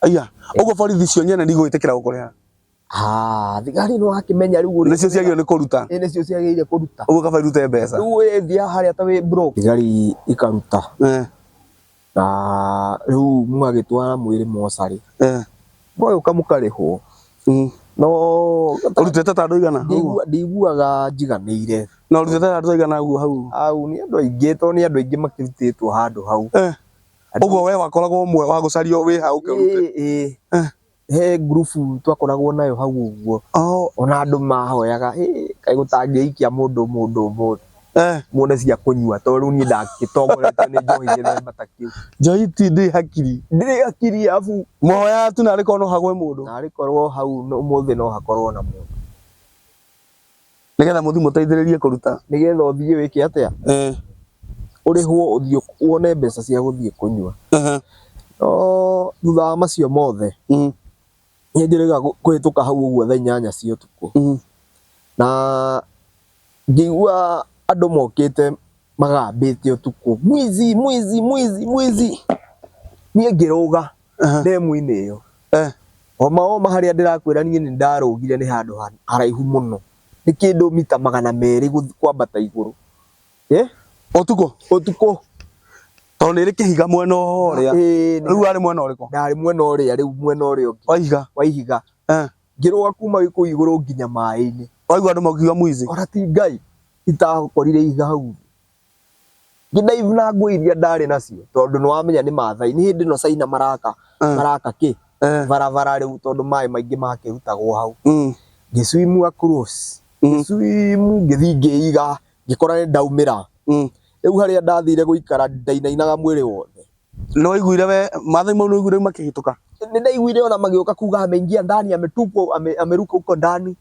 Aya, ũguo borithi cio nyene ndigũgĩtĩkĩra gũkũrĩha? Ah, thigari nĩ wakĩmenya rĩu ũrĩa. Nĩcio ciagĩrĩirwo nĩ kũruta. Ĩ nĩcio ciagĩrĩire kũruta. Ũguo kaba irute mbeca. Rĩu wĩthiaga harĩa ta wĩ broke. Thigari ikaruta. Na rĩu mũgagĩtwara mwĩrĩ mocarĩ. Mũgagĩũka mũkarĩhwo. No Ũrutĩte ta andũ aigana? Ndiguaga njiganĩire. Na ũrutĩte ta andũ aigana ũguo hau? Hau nĩ andũ aingĩ, tondũ nĩ andũ aingĩ makĩrutĩtwo handũ hau. Ũguo we wakoragwo ũmwe wa gũcario wĩ hau ũkĩrute? Ĩĩ. He ngurubu twakoragwo nayo hau ũguo. Ona andũ mahoyaga, kaĩ gũtangĩikia mũndũ mũndũ ũmũthĩ. Muone cia kũnyua, tondũ rĩu niĩ ndagĩtongoretio nĩ njohi gĩthemba ta kĩu. Njohi ti ndĩrĩ hakiri. Ndĩrĩ hakiri arabu. Mwahoyaga tu narĩ korwo no hagwe mũndũ. Narĩ korwo hau ũmũthĩ no hakorwo na mũndũ. Nĩgetha mũthiĩ mũteithĩrĩrie kũruta. Nĩgetha ũthiĩ wĩke atĩa? Ũrĩhwo ũthiĩ wone mbeca cia gũthiĩ kũnyua. No thutha wa macio mothe, nĩ njĩrĩga kũhĩtũka hau ũguo thaa 8 cia ũtukũ. Na ngĩigua andũ mokĩte magambĩte ũtukũ, mwizi mwizi mwizi mwizi. Niĩ ngĩrũga ndemu-inĩ ĩyo. Oma oma harĩa ndĩrakwĩra niĩ nĩ ndarũgire nĩ handũ haraihu mũno. Nĩ kĩndũ mita 200 kwambata igũrũ. Ũtukũ? Ũtukũ. Tondũ nĩ ĩrĩ kĩhiga mwena ũrĩa. Rĩu warĩ mwena ũrĩkũ? Ndarĩ mwena ũrĩa rĩu mwena ũrĩa ũngĩ. Wa ihiga? Wa ihiga. Ngĩrũga kuma kũu igũrũ nginya maĩ-inĩ. Waigua andũ makiuga mwizi? Ona ti Ngai itakorire ihiga hau. Ngĩdaivu na nguo iria ndarĩ nacio tondũ nĩ wamenya nĩ Maathai. Nĩ hĩndĩ ĩno Caina maraka maraka kĩ? Barabara rĩu tondũ maĩ maingĩ makĩrutagwo hau. Ngĩswimu across. Ngĩswimu ngĩthiĩ ngĩiga ngĩkora nĩ ndaumĩra. Rĩu harĩa ndathire gũikara ndainainaga mwĩrĩ wothe. Nĩ waiguire we Maathai mau nĩ waiguire makĩhĩtũka? Nĩ ndaiguire ona magĩũka kuga ameingia ndani ametupwa ameruka huko ndani.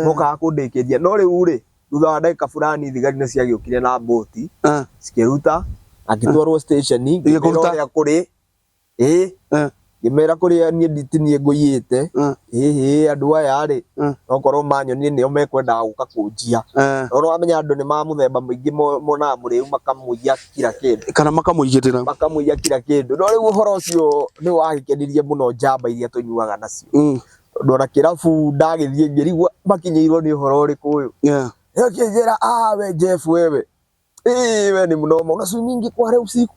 Mokaga kũndĩkĩria. No rĩu rĩ, thutha wa ndagĩka fulani thigari nĩ ciagĩũkire na mbũti cikĩruta, akĩtwarwo station, ngĩmera ũrĩa kũrĩ. Ngĩmera kũrĩa niĩ ti niĩ ngũiyĩte. Ĩĩ andũ aya rĩ, okorwo manyonire nĩo mekwendaga gũka kũnjia. No nĩwamenya andũ nĩ ma mũthemba mũingĩ monaga mũrĩu makamũiya kila kĩndũ. Kana makamũigĩrĩra. Makamũiya kila kĩndũ. No rĩu ũhoro ũcio nĩ wagĩkenirie mũno njamba iria tũnyuaga nacio. Tondũ ona kĩrabu ndagĩthiĩ ngĩrigwo makinyĩirwo nĩ ũhoro ũrĩkũ ũyũ. Akĩnjĩra, ah we Jeff wewe. We ni mnoma, una swimming kware usiku.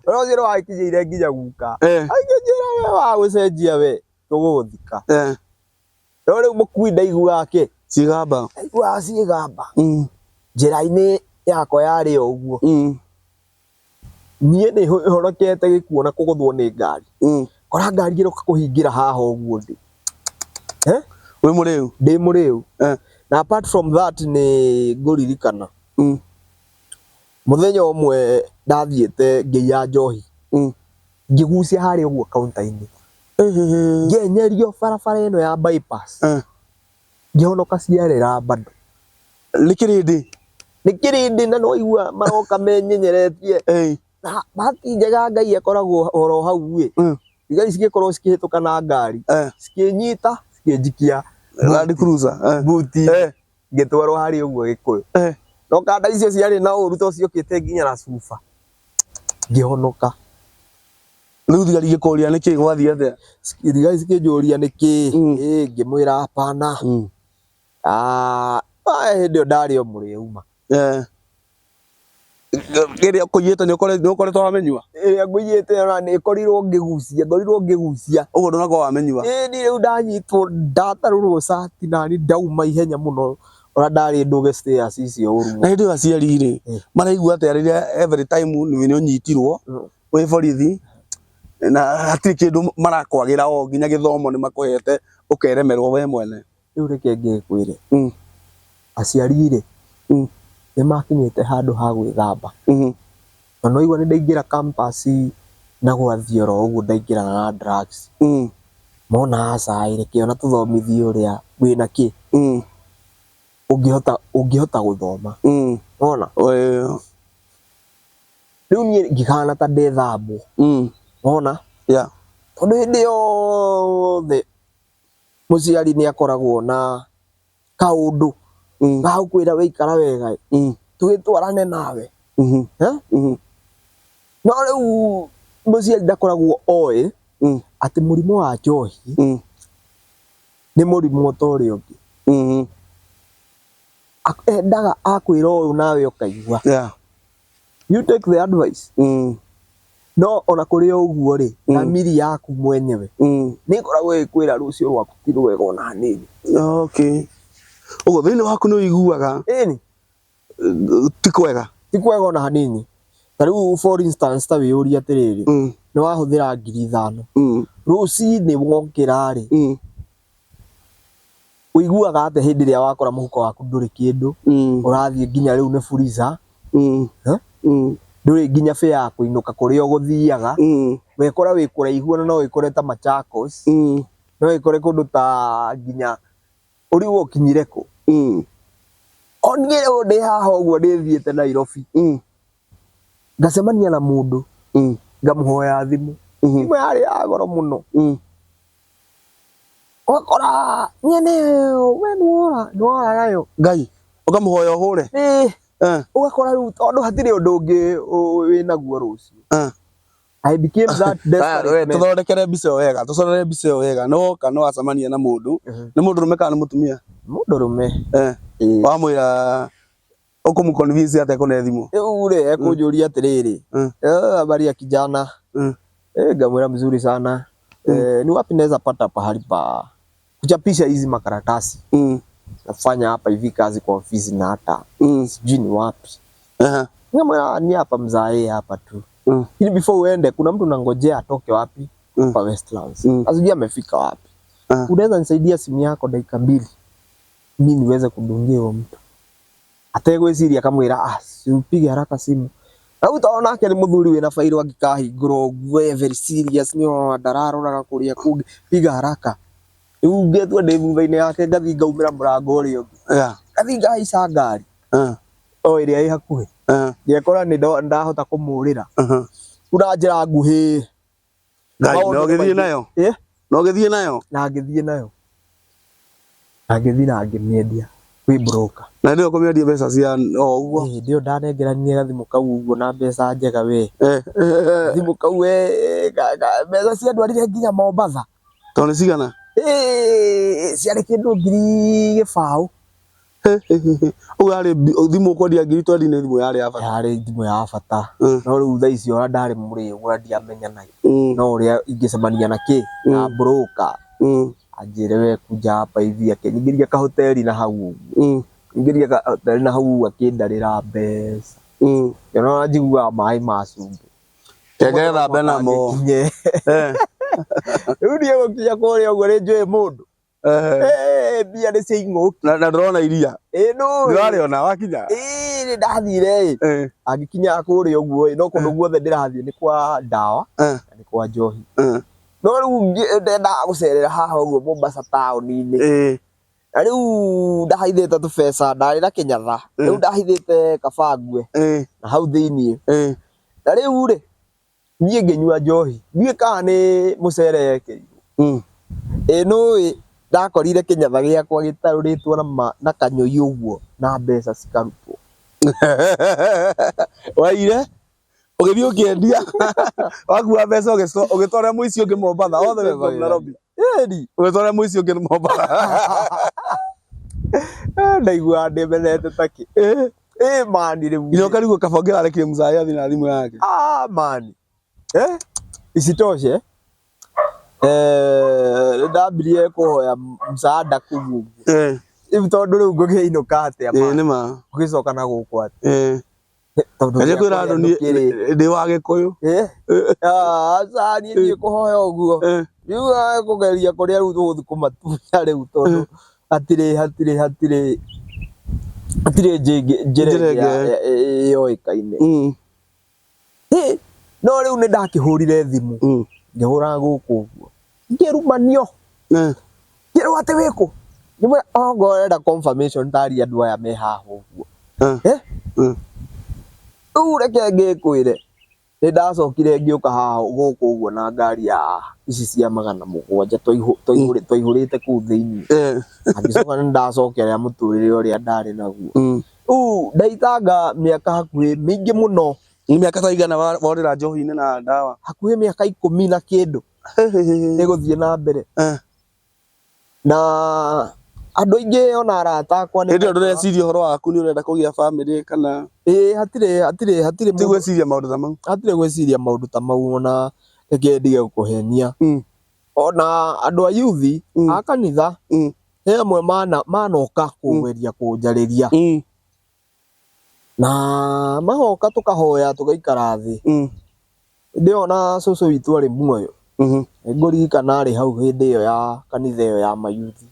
Ũhoro ũcio nĩ wakinyĩire nginya guka. Akĩnjĩra we wa gũcenjia we, tũgũgũthika. No rĩu mũkui ndaiguaga kĩ? Ciĩgamba. Ndaiguaga ciĩgamba. Njĩra-inĩ yakwa yarĩ o ũguo. Niĩ nĩ honokete gĩkuũ na kũgũthwo nĩ ngari. Kora ngari ĩroka kũhingĩra haha ũguo ndĩ. Wĩ mũrĩu? Ndĩ mũrĩu. Na apart from that nĩ ngũririkana. Mũthenya ũmwe ndathiĩte ngĩiya njohi. Ngĩgucia harĩa ũguo counter-inĩ. Ngĩenyerio barabara ĩno ya bypass. Ngĩhonoka ciarĩra bado. Nĩ kĩrĩndĩ? Nĩ kĩrĩndĩ na no igua maroka menyenyeretie. Na bahati njega Ngai akoragwo oro hau ĩ. Thigari cigĩkorwo cikĩhĩtũka na ngari. Cikĩnyita, cikĩnjikia Land Cruiser. Buti. Ngĩtwarwo harĩa ũguo Gĩkũyũ. No kanda icio ciarĩ na ũru tondũ ciokĩte nginya na cuba. Ngĩhonoka. Rĩu thigari igĩkũria nĩkĩ gwathiĩ atĩa? Thigari cikĩnjũria nĩkĩ, ngĩmwĩra hapana. Hĩndĩ ĩyo ndarĩ o mũrĩu ma. Ĩrĩa ũkũiyĩte nĩ ũkoretwo wamenyua? Ĩrĩa ngũiyĩte ona nĩ ngorirwo ngĩgucia, ngorirwo ngĩgucia. Ũguo ndũnakorwo wamenyua? Ĩĩ niĩ rĩu ndanyitwo ndatarũrwo cati nani ndauma ihenya mũno ona ndarĩ ndũge stairs icio ũru. Na hĩndĩ ĩyo aciari rĩ, maraigua atĩa rĩrĩa every time nĩ ũnyitirwo wĩ borithi na hatirĩ kĩndũ marakwagĩra o nginya gĩthomo nĩ makũhete ũkeremerwo we mwene? Rĩu reke ngĩkwĩre. Aciari rĩ, nĩ makinyĩte handũ ha gwĩthamba. Na nĩ waigua nĩ ndaingĩra campus na gwathiĩ oro ũguo ndaingĩrana na drugs. Mona aca ĩ, reke ona tũthomithie ũrĩa wĩna kĩ, ũngĩhota ũngĩhota gũthoma. Wona? Rĩu niĩ ngĩhana ta ndethambwo. Wona? Tondũ hĩndĩ yothe mũciari nĩ akoragwo na kaũndũ gagũkwĩra wĩikara wega ĩ, tũgĩtwarane nawe. Eh? No rĩu mũciari ndakoragwo oĩ atĩ mũrimũ wa njohi nĩ mũrimũ ta ũrĩa ũngĩ. Endaga akwĩra ũũ nawe ũkaigua. You take the advice. No ona kũrĩ o ũguo rĩ, thamiri yaku mwenyewe nĩ ĩkoragwo ĩgĩkwĩra rũciũ rwaku ti rwega ona hanini. Okay. Ũguo thĩinĩ waku nĩ ũiguaga Ĩni, ti kwega. Ti kwega ona hanini. Ta rĩu for instance ta wĩyũrie atĩrĩrĩ, nĩ wahũthĩra 5,000. Rũcinĩ wokĩra rĩ, ũiguaga atĩa hĩndĩ ĩrĩa wakora mũhuko waku ndũrĩ kĩndũ, ũrathiĩ nginya rĩu nĩ fuliza, Eh? Ndũrĩ nginya fare ya kũinũka kũrĩa ũgũthiaga, wekora wĩ kũraihu ona no wĩkore ta Machakos, no wĩkore kũndũ ta nginya ũrigwo ũkinyire kũ. O niĩ rĩu ndĩ haha ũguo ndĩthiĩte Nairobi, ngacemania na mũndũ, ngamũhoya thimũ. Thimũ yarĩ ya goro mũno. Ũgakora nyene we nĩwora nĩwora nayo. Ngai, ũkamũhoya ũhũre. Ĩĩ, Eh. Ũgakora rĩu tondũ hatirĩ ũndũ ũngĩ wĩnaguo rũciũ. I became that Aya, we, desperate man. Tũthondekere mbica ĩyo wega, tũcorere mbica ĩyo wega. Nĩ woka nĩ wacemania na mũndũ, nĩ mũndũ rũme kana nĩ mũtumia? Mũndũrũme. Eh. Ĩĩ. Wamwĩra ũkũmũ convince atĩa kũne thimũ? Rĩu rĩ, ekũnjũria atĩrĩrĩ, "Eh, habari ya kijana?" Eh, ngamwĩra mzuri sana. Eh, ni wapi naweza pata pahali pa kuchapisha hizi makaratasi? Nafanya hapa hivi kazi kwa ofisi na hata sijui ni wapi. Ngamwĩra ni hapa mzae hapa tu. Ili before uende kuna mtu nangojea atoke wapi? Hapa Westlands. Sijui amefika wapi. Unaweza nisaidia simu yako dakika 2 mi niweze kudungia huyo mtu. Ategwĩciria akamwĩra ah, si upige haraka simu. Rĩu tondũ nake nĩ mũthuri wĩna bairũ angĩkahingũra ũguo e very serious nĩ ũrona ndararoraga kũrĩa kũngĩ, piga haraka. Rĩu ngĩtua ndĩ thutha-inĩ yake ngathiĩ ngaumĩra mũrango ũrĩa ũngĩ. Ngathiĩ ngahaica ngari o ĩrĩa ĩ hakuhĩ. Ngekora nĩ ndahota kũmũrĩra. Rĩu na njĩra nguhĩ. Ngai, Maũndũ na nĩ ũgĩthiĩ maingĩ. nayo? Eh? Na ũgĩthiĩ nayo? Na ngĩthiĩ nayo. Na ngĩthiĩ na ngĩmĩendia kwĩ broker. Na nĩyo kũmĩendia mbeca cia o ũguo? Hĩndĩ ĩyo ndanengeranire gathimũ kau ũguo na mbeca njega we. Eh. Gathimũ kau we, mbeca ciandwarire nginya Mombatha. Tondũ nĩ cigana? Ciarĩ kĩndũ 20,000. Ũguo yarĩ thimũ ũkwendia 20,000 nĩ thimũ yarĩ ya bata. Yarĩ thimũ ya bata. No rĩu thaa ici ona ndarĩ mũrĩu ona ndiamenyanaga. No ũrĩa ingĩcemania na kĩ? Na broker. Anjĩre we kuja hapa hivi akĩnyingĩria kahoteri na hau ũguo. Nyingĩria kahoteri na hau akĩndarĩra mbeca. Ngĩona njiguaga maĩ ma cumbĩ. Kenge thambe namo. Ngikinye. Eh. Rĩu niĩ gũkinya kũrĩa ũguo nĩ njũĩ mũndũ. Eh. Eh, mbia nĩ cia ing'ũki. Na ndũrona iria. Ĩ nũĩ. Ndũrarĩona wakinya? Ĩ nĩ ndathire ĩ. Eh. Angĩkinya kũrĩa ũguo ĩ, no kũndũ guothe ndĩrathiĩ nĩ kwa ndawa na nĩ kwa njohi. No rĩu ndendaga gũcerera haha ũguo Mombasa taũni-inĩ. Na rĩu ndahaithĩte tũbeca, ndarĩ na kĩnyatha. Rĩu ndahithĩte kaba ngue na hau thĩiniĩ. Na rĩu rĩ, niĩ ngĩnyua njohi. Ndiũĩ kana nĩ mũcere yekĩrirwo. Ĩ nũĩ ndakorire kĩnyatha gĩakwa gĩtarũrĩtwo na kanyũi ũguo na mbeca cikarutwo. Waire ũgĩthiĩ ũkĩendia wakua mbeca ũgĩtwara mũici ũngĩ Mombatha all the way from Nairobi. Ĩni. Ũgĩtwara mũici ũngĩ Mombatha. Ndaiguaga ndĩmenete takĩ. Ĩ mani rĩu. Nginya ũkarigwo kaba ũngĩrarekire mũcai athiĩ na thimũ yake. Ah, mani. Eh? Isitoshe eh nĩndambirie kũhoya msaada kũu ũguo. Rĩu tondũ rĩu ngũkĩinũka atĩa Ĩĩ nĩ ma. Ngũgĩcoka na gũkũ atĩa? Tondũ Kaje kwĩra andũ niĩ ndũkĩrĩ. ndĩ wa Gĩkũyũ. Eh? Ah, aca niĩ ndiĩ kũhoya ũguo. Rĩu kũgeria kũrĩa rĩu tũgũthiĩ kũmatunya rĩu tondũ hatirĩ hatirĩ hatirĩ. Hatirĩ njĩra Njĩra ĩngĩ ĩngĩ. Yoĩkaine. Hĩ, no rĩu nĩ ndakĩhũrire thimũ, ngĩhũra gũkũ ũguo, ngĩrumanio, ngĩrwo atĩ wĩkũ. Ngĩmwĩra ongorwo ũrenda confirmation tari andũ aya me haha ũguo. Eh? Rĩu reke ngĩkwĩre, nĩ ndacokire ngĩũka haha gũkũ ũguo na ngari ya ici cia 700 twaihũrĩte kũu thĩinĩ. Ngĩcoka nĩ ndacokerera mũtũrĩre ũrĩa ndarĩ naguo. Rĩu ndaitanga mĩaka hakuhĩ mĩingĩ mũno. Nĩ mĩaka ta igana worĩra njohi-inĩ na ndawa? Hakuhĩ mĩaka 10 na kĩndũ ĩgũthiĩ na mbere. Na andũ aingĩ ona arata akwa nĩ Hĩndĩ ĩyo ndũreciria ũhoro waku nĩ ũrenda kũgĩa bamĩrĩ kana? Ĩĩ, hatirĩ hatirĩ hatirĩ Ti gwĩciria maũndũ ta mau. Hatirĩ gwĩciria maũndũ ta mau, ona reke ndige gũkũhenia. Ona andũ a yuthi a kanitha he amwe manoka kũgeria kũnjarĩria. Na magoka tũkahoya tũgaikara thĩ. Hĩndĩ ĩyo ona cũcũ witũ arĩ muoyo. Nĩngũririkana arĩ hau hĩndĩ ĩyo ya kanitha ĩyo ya mayuthi.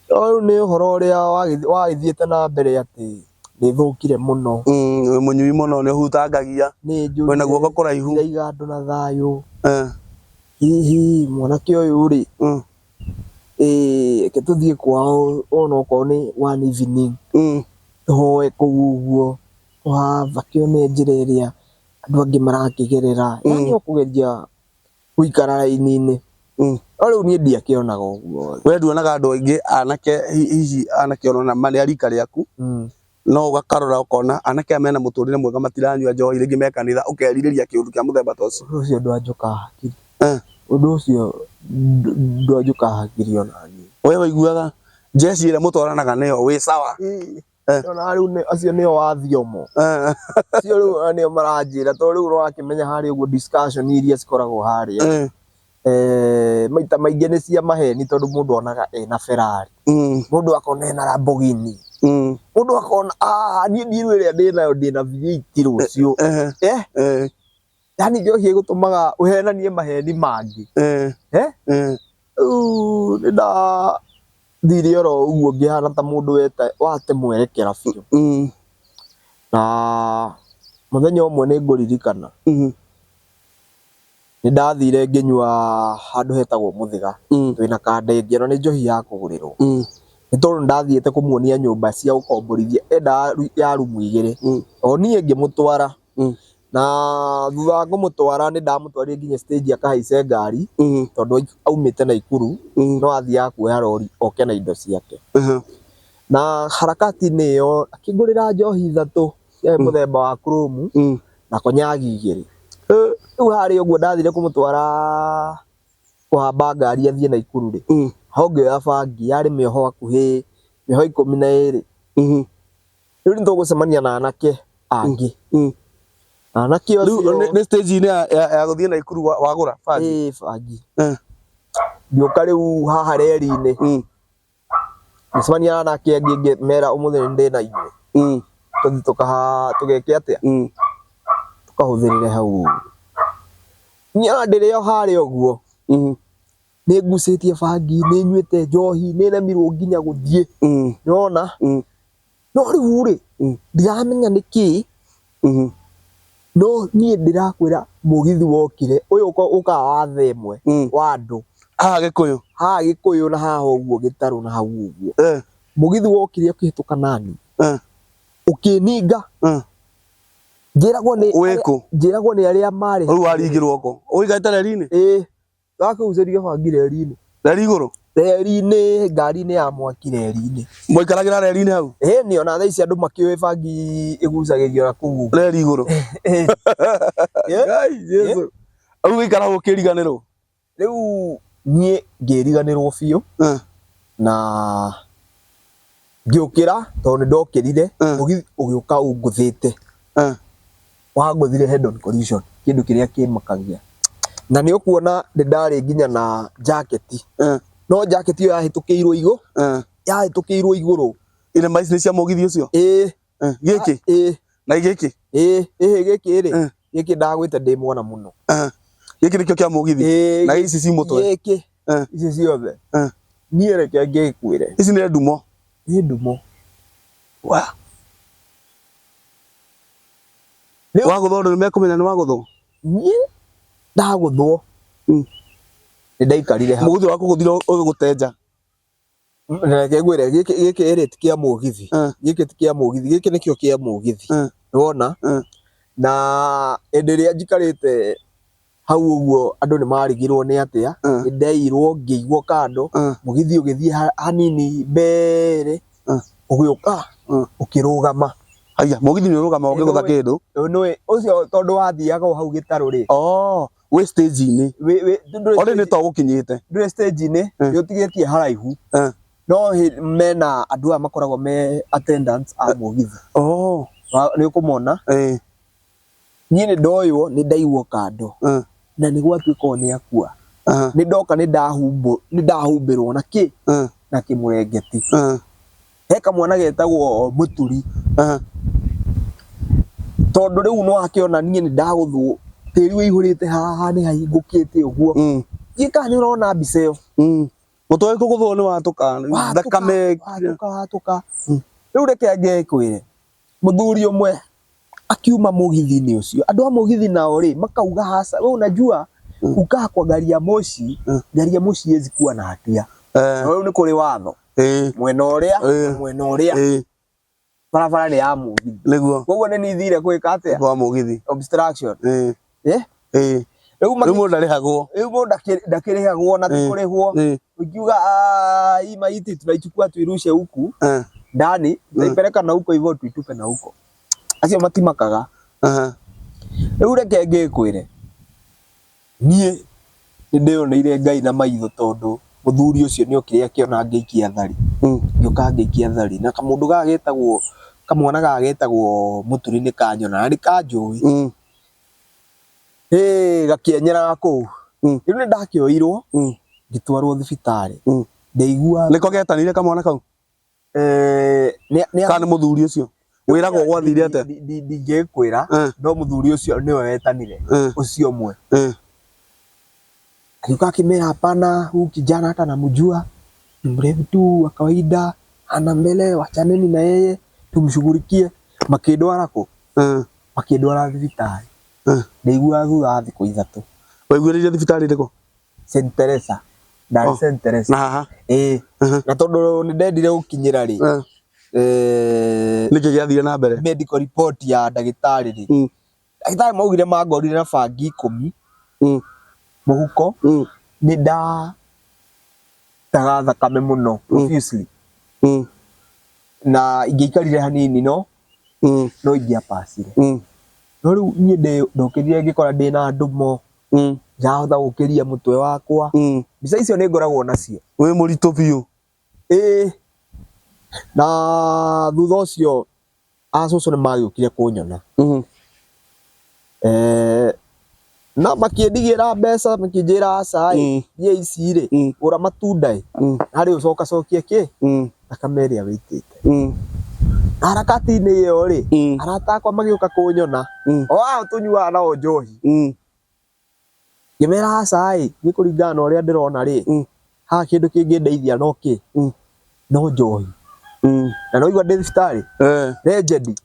No rĩu nĩ ũhoro ũrĩa wagĩthiĩte na mbere atĩ nĩ thũkire mũno. Wĩ mũnyui mũno, nĩ ũhutangagia. Nĩ Wĩna guoko kũraihu. Ndiraiga andũ na thayũ. Hihi mwanake ũyũ rĩ, reke tũthiĩ kwao onokorwo nĩ one evening. Tũhoe kũu ũguo, tũkĩone njĩra ĩrĩa andũ angĩ marakĩgerera. Yaani o kũgeria gũikara raini-inĩ. No rĩu niĩ ndiakĩonaga ũguo. We nduonaga andũ aingĩ anake, hihi anake ũrona marĩ a rika rĩaku, no ũgakarora ũkona anake aya mena mũtũrĩre mwega, matiranyua njohi, rĩngĩ me kanitha, ũkerirĩria kĩũndũ kĩa mũthemba ta ũcio? Ũndũ ũcio ndwanjũkaga hakiri. Ũndũ ũcio ndwanjũkaga hakiri ona hanini. We waiguaga jeshi ĩrĩa mũtwaranaga nayo wĩ sawa? Ona rĩu acio nĩo wathiomo. Acio rĩu nĩo maranjĩra, tondũ rĩu ũrakĩmenya harĩa ũguo discussion iria cikoragwo harĩa. Maita maingĩ nĩ cia maheni, tondũ mũndũ onaga ena Ferrari. Mũndũ akona ena Lamborghini. Mũndũ akona niĩ ndiru ĩrĩa ndĩnayo ndĩna V8 rũciũ. Yaani njohi ĩgũtũmaga ũhenanie maheni mangĩ. Rĩu nĩ ndathire oro ũguo ngĩhana ta mũndũ wate mwerekera biũ. Na mũthenya ũmwe nĩ ngũririkana. Nĩ ndathire ngĩnyua handũ hetagwo Mũthĩga. Twĩna kandenge, ĩno nĩ njohi ya kũgũrĩrwo. Nĩ tondũ nĩ ndathiĩte kũmuonia nyũmba cia gũkomborithia, endaga ya rumu 2. O niĩ ngĩmũtwara. Na thutha wa kũmũtwara nĩ ndamũtwarire nginya stage akahaice ngari, tondũ aumĩte Naikuru, no athiaga kuoya rori oke na indo ciake. Na harakati-inĩ ĩyo akĩngũrĩra njohi 3 ciarĩ mũthemba wa Chrome na konyagi 2. Rĩu harĩa ũguo ndathire kũmũtwara kũhamba ngari athiĩ Naikuru rĩ, ho ngĩoya bangi yarĩ mĩoho hakuhĩ mĩoho 12. Rĩu nĩ tũgũcemania na anake angĩ. Anake Rĩu acio nĩ stage-inĩ ya gũthiĩ Naikuru wagũra bangi? Ĩĩ, bangi. Ngĩũka rĩu haha reri-inĩ. Ngĩcemania na anake angĩ ngĩmera ũmũthĩ nĩ ndĩ na inyuĩ. Tũthiĩ tũgeke atĩa? Tũkahũthĩrĩre hau ũguo. Niĩ ona ndĩrĩ o harĩa ũguo. Nĩ ngucĩtie bangi, nĩ nyuĩte njohi, nĩ remirwo nginya gũthiĩ. Nĩwona? No rĩu rĩ, ndiramenya nĩ kĩ. No niĩ ndĩrakwĩra mũgithi wokire, ũyũ ũkaga wa thaa ĩmwe wa andũ. Haha Gĩkũyũ? Haha Gĩkũyũ na haha ũguo Gĩtarũ na hau ũguo. Mũgithi wokire ũkĩhĩtũka nani. Ũkĩninga. Njĩragwo nĩ Wĩ kũ? Njĩragwo nĩ arĩa marĩ. Rĩu waringirwo kũ? Ũikarĩte reri-inĩ? Ĩĩ. Ndakĩgucĩria bangi reri-inĩ. Reri igũrũ? Reri-inĩ, ngari-inĩ ya mwaki reri-inĩ. Mwaikaragĩra reri-inĩ hau? Ĩĩ nĩ ona thaa ici andũ makĩũĩ bangi ĩgucagĩrio na kũu. Reri igũrũ? Ngai Jesu. Rĩu ũgĩikara hau ũkĩriganĩrwo? Rĩu niĩ ngĩriganĩrwo biũ. Na ngĩũkĩra tondũ nĩ ndokĩrire, mũgithi ũgĩũka ũngũthĩte. Wangũthire head on collision, kĩndũ kĩrĩa kĩmakagia. Na nĩ ũkuona nĩ ndarĩ nginya na jaketi. No jaketi ĩyo yahĩtũkĩirwo igũ, yahĩtũkĩirwo igũrũ. Irema ici nĩ cia mũgithi ũcio? Ĩĩ. Gĩkĩ? Ĩĩ. Na gĩkĩ? Ĩĩ, ĩhĩ gĩkĩ rĩ, gĩkĩ ndagwĩte ndĩ mwana mũno. Gĩkĩ nĩkĩo kĩa mũgithi? Ĩĩ. Na ici ci mũtwe? Gĩkĩ. Ici ciothe. Niĩ reke ngĩkwĩre. Ici nĩ ndumo? Nĩ ndumo. Wa. Rĩu- Wagũthwo andũ nĩmekũmenya nĩ wagũthwo. Niĩ ndagũthwo nĩ ndaikarire hau. Mũgithi wakũgũthire ũgĩgũte nja. Reke ngwĩre gĩkĩ gĩkĩ ĩrĩ ti kĩa mũgithi. Gĩkĩ ti kĩa mũgithi, gĩkĩ nĩkĩo kĩa mũgithi. Nĩwona? Na hĩndĩ ĩrĩa njikarĩte hau ũguo andũ nĩ marigirwo nĩ atĩa, nĩ ndeirwo ngĩigwo kando, mũgithi ũgĩthiĩ hanini mbere, ũgĩũka ũkĩrũgama. Haiya, mũgithi nĩ ũrũgama ũngĩgũtha kĩndũ. Nĩũĩ ũcio tondũ wathiaga o hau gĩtarũ rĩ. Oh, wĩ stage-inĩ. Already nĩ ta ũgũkinyĩte. Ndũrĩ stage-inĩ, nĩ ũtigĩtie haraihu. No mena andũ aya makoragwo me attendants a mũgithi. Oh. Nĩ ũkũmona. Niĩ nĩ ndoywo nĩ ndaigwo kando. Na nĩ gwatuĩka o nĩ akua. Nĩ ndoka nĩ ndahumbĩrwo na kĩ? Na kĩmũrengeti. He kamwana getagwo Mũturi. Tondũ rĩu nĩ wakĩona niĩ nĩ ndagũthwo tĩri ũihũrĩte haha nĩ hahingũkĩte ũguo. Ndiũĩ kana nĩ ũrona mbica ĩyo. Mũtwe kũgũthwo nĩ watũka thakame. Watũka watũka. Rĩu reke ngĩkwĩre mũthuri ũmwe akiuma mũgithi-inĩ ũcio. Andũ a mũgithi nao rĩ makauga haca, we unajua kukaa kwa gari ya moshi, gari ya moshi haiwezi kuwa na hatia. Na rĩu nĩ kũrĩ watho mwena ũrĩa na mwena ũrĩa barabara nĩ ya mũgithi. Nĩguo. Koguo nĩ niĩ thire gwĩka atĩa? Kwa mũgithi. Obstruction. Eh? Rĩu mũndũ ndarĩhagwo. Rĩu mũndũ ndakĩrĩhagwo na ti kũrĩhwo. Ukiuga hii maiti tunaichukua tuirushe huku ndani, tutaipeleka na huko hivyo tuitupe na huko. Acio matimakaga. Rĩu reke ngĩkwĩre niĩ nĩ ndĩyoneire Ngai na maitho tondũ mũthuri ũcio nĩ okire akĩona ngĩikia thari. Ngĩũka ngĩikia thari na kamũndũ gaka getagwo kamwana gaka getagwo Mũturi nĩ kanyona na nĩ kanjũĩ. Hĩ gakĩenyeraga kũu. Rĩu nĩ ndakĩoirwo ngĩtwarwo thibitarĩ. Ndaigua Nĩko getanire kamwana kau? Kana nĩ mũthuri ũcio? Wĩragwo gwathire atĩa? Ndingĩkwĩra no mũthuri ũcio nĩwe wetanire ũcio ũmwe. Agĩũka akĩmera hapana, huyu kijana hata namjua ni mlevi tu wa kawaida, ana mbele, wachaneni na yeye tumshughulikie. Makĩndwara kũ? Makĩndwara thibitarĩ. Ndaiguaga thutha wa thikũ ithatũ. Waiguĩrĩire thibitarĩ ĩrĩkũ? St Teresa. Ndarĩ St Teresa. Na haha? Ĩĩ. Na tondũ nĩ ndendire gũkinyĩra rĩ, Nĩkĩ gĩathire na mbere? Medical report ya ndagĩtarĩ rĩ, ndagĩtarĩ maugire mangorire na bangi ikũmi mũhuko, nĩ ndataga thakame mũno profusely. Na ingĩaikarire hanini no no ingĩapacire. No rĩu niĩ ndokĩrire ngĩkora ndĩna ndumo, ndirahota gũkĩria mũtwe wakwa. Mbica icio nĩ ngoragwo nacio. Wĩ mũritũ biũ. Ĩĩ. Na thutha ũcio a cũcũ nĩ magĩũkire kũnyona. Na makĩndigĩra mbeca makĩnjĩra aca ĩ, mbia ici rĩ, gũra matunda ĩ, na rĩu coka cokie kĩ? Thakame ĩrĩa wĩitĩte. Harakati-inĩ ĩyo rĩ, arata akwa magĩũka kũnyona, o aya tũnyuaga nao njohi. Ngĩmera aca ĩ, niĩ kũringana na ũrĩa ndĩrona rĩ, haha kĩndũ kĩngĩndeithia no kĩ? No njohi. Na nĩ waigua ndĩ thibitarĩ? Legend,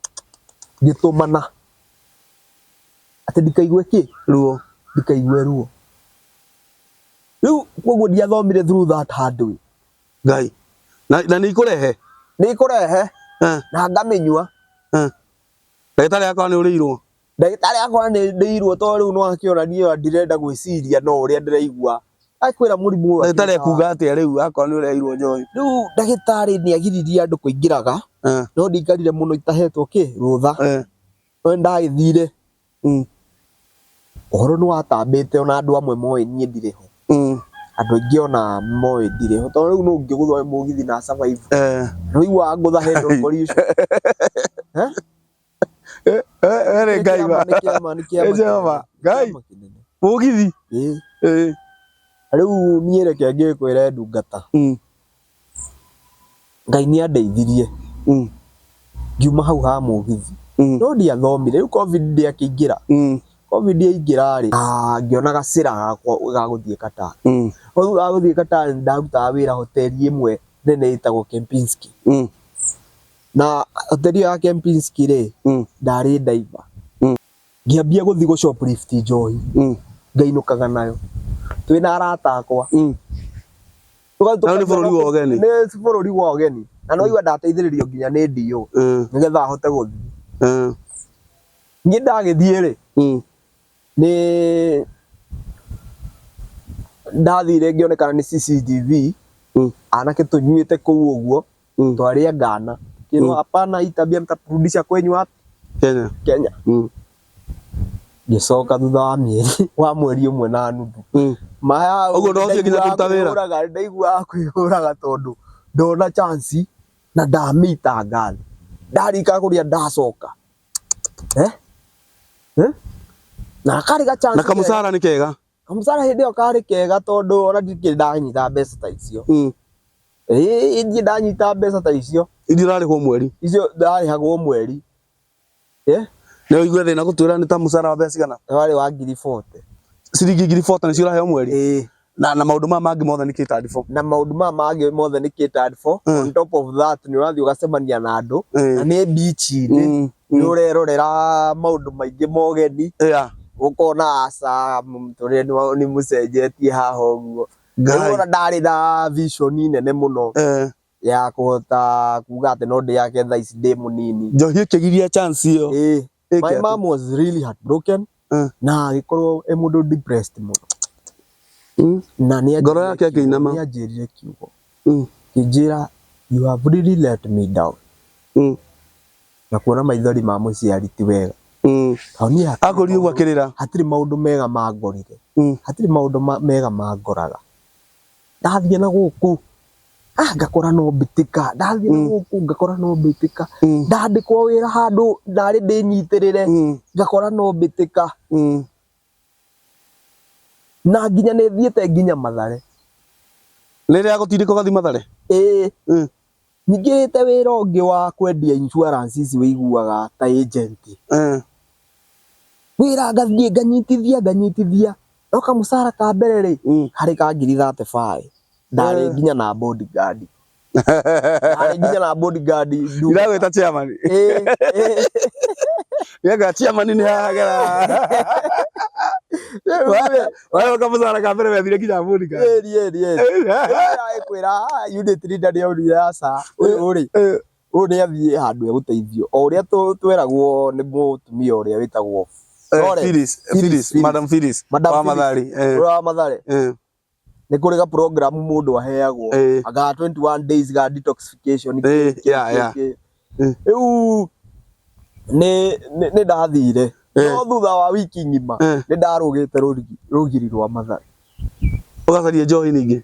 ngĩtũmana atĩ ndikaigue kĩ? Ruo. Ndikaigue ruo. Rĩu koguo ndiathomire through that hard way. Ngai. Na nĩ ikũrehe? Nĩ ikũrehe na ngamĩnyua. Ndagĩtarĩ akwa nĩ ũrĩirwo? Ndagĩtarĩ akwa nĩ ndĩirwo tondũ rĩu nĩ wakĩona niĩ ona ndirenda gwĩciria no ũrĩa ndĩraigua. Akwĩra mũrimũ ũyũ. Ndagĩtarĩ ekuga atĩa rĩu akorwo nĩ ũreirwo njohi? Rĩu ndagĩtarĩ nĩ agiririe andũ kũingĩraga no ndikarire mũno itahetwo kĩ rũtha. No nĩ ndagĩthire. Ũhoro nĩ watambĩte ona andũ amwe moĩ niĩ ndirĩ ho. Andũ aingĩ ona moĩ ndirĩ ho tondũ rĩu nũ ũngĩgũthwo nĩ mũgithi na survive? Nĩ ũiguaga ngũtha head on collision. Ere Ngai ba. Nĩ kĩama, nĩ kĩama. Jehova, Ngai. Mũgithi. Ĩĩ. Rĩu niĩ reke ngĩkwĩre ndungata. Ngai nĩ andeithirie. Ngiuma hau ha mũgithi. No ndiathomire. Rĩu Covid ndĩakĩingĩra. Covid yaingĩra rĩ, ngĩona gacĩra gakwa ga gũthiĩ Qatar. No thutha wa gũthiĩ Qatar nĩ ndarutaga wĩra hoteli ĩmwe nene ĩtagwo Kempinski. Na hoteli ĩyo ya Kempinski rĩ, ndarĩ driver. Ngĩambia gũthiĩ gũ shoplift njohi. Ngainũkaga nayo. Twĩna arata akwa. Na nĩ bũrũri wa ũgeni. Nĩ bũrũri wa ũgeni. Na no igua ndateithĩrĩrio nginya nĩ DO. Nĩgetha ahote gũthiĩ. Niĩ ndagĩthiĩ rĩ, nĩ ndathire ngĩonekana nĩ CCTV. Anake tũnyuĩte kũu ũguo. Twarĩa ngana. Kĩrwo hapana, hii tabia mtaturudisha kwenyu wapi? Kenya. Kenya. Ngĩcoka thutha wa mĩeri wa mweri ũmwe na nuthu. Maya Ũguo ndwahotire nginya kũruta wĩra? Ndaiguaga ndaiguaga kwĩhũraga tondũ ndona chance na ndamĩitanga thĩ. Ndarika kũrĩa ndacoka. Eh? Eh? Na karĩ ga chance Na kamũcara nĩ kega. Kamũcara hĩndĩ ĩyo karĩ kega tondũ ona ndikĩrĩ ndanyita mbeca ta icio. Ĩĩ ndirĩ ndanyita mbeca ta icio. Iria ũrarĩhwo mweri. Icio ndarĩhagwo mweri. Eh? Nĩ ũigue thĩna gũtwĩra nĩ ta mũcara wa mbeca cigana? Warĩ wa ngiri 40. Ciringi ngiri 40 nĩcio ũraheo mweri? Ĩĩ. Na maũndũ maya mangĩ mothe nĩ catered for. Na maũndũ maya mangĩ mothe nĩ catered for. On top of that nĩ ũrathiĩ ũgacemania na andũ. Na nĩ beach-inĩ. Nĩ ũrerorera maũndũ maingĩ ma ũgeni. Ũkona aca mũtũrĩre nĩ mũcenjetie haha ũguo. Rĩu ona ndarĩ na vision nene mũno ya kũhota kuga atĩ no ndĩyake thaa ici ndĩ mũnini. Njohi ĩkĩgiria chance ĩyo. Ĩĩ. My mom was really heartbroken na agĩkorwo e mũndũ depressed mũno. Na nĩ Ngoro yake ĩkĩinama. Nĩ anjĩrire kiugo. Akĩnjĩra you have really let me down. Na kuona maithori ma mũciari ti wega. Tondũ niĩ Akũririe ũguo akĩrĩra. Hatirĩ maũndũ mega mangorire. Hatirĩ maũndũ mega mangoraga. Ndathiĩ na gũkũ ngakora no mbĩtĩka, ndathiĩ na gũkũ ngakora no mbĩtĩka, ndandĩkwo wĩra handũ ndarĩ ndĩnyitĩrĩre ngakora no mbĩtĩka. Na nginya nĩ thiĩte nginya Mathare. Rĩrĩa agũtindĩka ũgathiĩ Mathare? Ĩĩ. Nyingĩrĩte wĩra ũngĩ wa kwendia insurance ici wĩiguaga ta agent. Wĩra ngathiĩ nganyitithia nganyitithia no kamũcara ka mbere rĩ karĩ ka ngiri 35. Ndarĩ nginya na bodyguard. Ndarĩ nginya na bodyguard. Iragwĩta chairman. Ĩĩ. Nĩanga chairman nĩ hagera. Wewe kamũcara ka mbere wethire nginya bodyguard. Ĩĩ ĩĩ ĩĩ. Ĩkwĩra unit leader nĩ aurire aca ũyũ rĩ ũyũ nĩ athiĩ handũ egũteithio. O ũrĩa tweragwo nĩ mũtumia ũrĩa wĩtagwo Phyllis, Phyllis, Madam Phyllis wa Mathare. Wa Mathare. Nĩ kũrĩ ga program mũndũ aheagwo anga 21 days ga detoxification. Rĩu nĩ ndathire no thutha wa wiki ng'ima nĩ ndarũgĩte rũgiri rwa Mathare. Ũgacaria njohi ningĩ?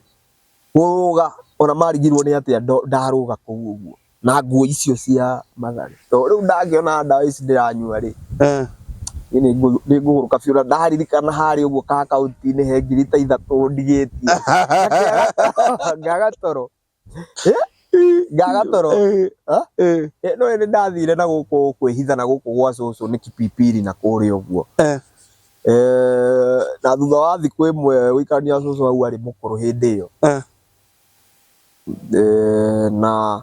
Kũrũga ona marigirwo nĩ atĩa ndarũga kũu ũguo na nguo icio cia Mathare. Tondũ rĩu ndangĩona ndawa ici ndĩranyua rĩ, niĩ nĩ ngũgũrũka biũ na ndaririkana harĩa ũguo ka akaunti-inĩ he ngiri ta ithatũ ndigĩtie. Ngaga toro. Ngaga toro. No nĩ ndathire na gũkũ kwĩhitha na gũkũ gwa cũcũ nĩ Kipipiri na kũrĩa ũguo. Na thutha wa thikũ ĩmwe gũikarania na cũcũ hau arĩ mũkũrũ hĩndĩ ĩyo. Na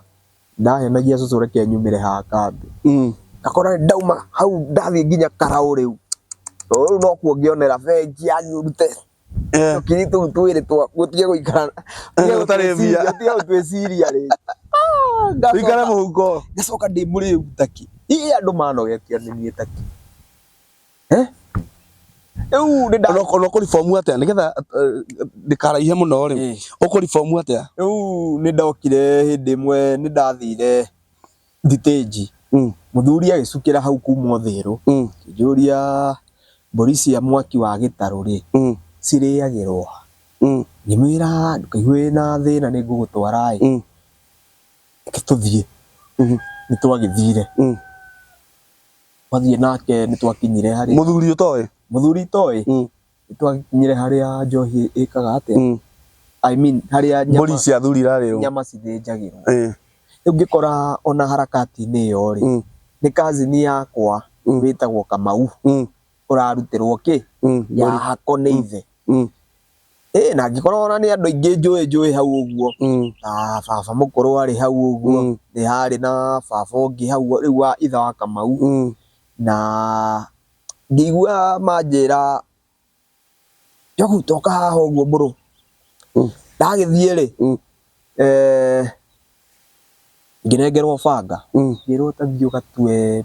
ndahenagia cũcũ reke nyumĩre haha kambĩ. Ngakora nĩ ndauma hau ndathiĩ nginya Karaũ rĩu. Tondũ rĩu nokuo ngĩonera bengi yanyu rute tũkiri tũu twĩrĩ twaku ũtige gũikara Ũtarĩ mbia. ũtige gũtwĩciria rĩngĩ. Ũikare mũhuko. Ngacoka ndĩ mũrĩu takĩ. Ĩ andũ manogetio nĩ niĩ takĩ. Rĩu nĩ nda Ona ũkũribomu atĩa nĩgetha ndĩkaraihe mũno rĩ, ũkũribomu atĩa? Rĩu nĩ ndokire hĩndĩ ĩmwe nĩ ndathire thitĩnji. Mũthuri agĩcukĩra hau kuma Ũthĩrũ. Akĩnjũria mbũri cia mwaki wa gĩtarũ rĩ, cirĩagĩrwo ha? Ngĩmwĩra ndũkaigue wĩna thĩna nĩ ngũgũtwara ĩ. Reke tũthiĩ. Nĩ twagĩthire. Twathiĩ nake nĩ twakinyire harĩa. Mũthuri ũtoĩ? Mũthuri itoĩ. Nĩ twakinyire harĩa njohi ĩkaga atĩa? I mean harĩa nyama mbũri cia athuri irarĩrwo. Nyama cithĩnjagĩrwo. Rĩu ngĩkora ona harakati-inĩ ĩyo rĩ, nĩ cousin yakwa wĩtagwo Kamau ũrarutĩrwo kĩ? Ya hako nĩ ithe. Ĩĩ na ngĩkora ona nĩ andũ aingĩ njũĩ njũĩ hau ũguo. Ta baba mũkũrũ arĩ hau ũguo, nĩ harĩ na baba ũngĩ hau rĩu wa ithe wa Kamau na Ngĩigua manjĩra Njogu toka haha ũguo mũrũ. Ndagĩthiĩ rĩ, ngĩnengerwo banga, ngĩrwo ta thiĩ ũgatue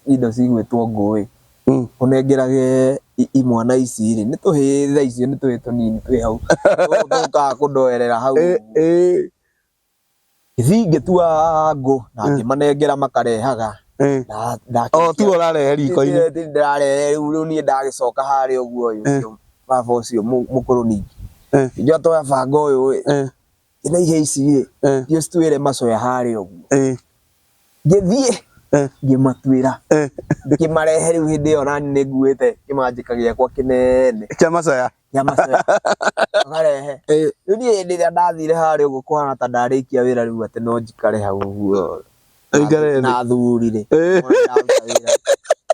indo cigwĩtwo ngũĩ, ũnengerage imwana ici rĩ, nĩ tũhĩĩ thaa icio nĩ tũhĩĩ tũnini twĩ hau, tũkaga kũndoerera hau. Ngĩthiĩ ngĩtua ngũ na ngĩmanengera makarehaga. O tiwe ũrarehe riko-inĩ. Ndĩrarehe rĩu rĩu niĩ ndagĩcoka harĩa ũguo ĩ, ũcio baba ũcio mũkũrũ ningĩ. Ngĩnjĩra toya banga ũyũ ĩ, ina ihe ici ĩ, thiĩ ũcituĩre macoya harĩa ũguo. Ngĩthiĩ ngĩmatuĩra, ngĩmarehe rĩu hĩndĩ ĩyo nani nĩ nguĩte kĩmanjĩka gĩakwa kĩnene. Kĩa macoya. Kĩa macoya. Ngarehe. Rĩu niĩ hĩndĩ ĩrĩa ndathire harĩa ũguo kũhana ta ndarĩkia wĩra rĩu atĩ no njikare hau ũguo. Ũikare thĩ. Na athuri rĩ.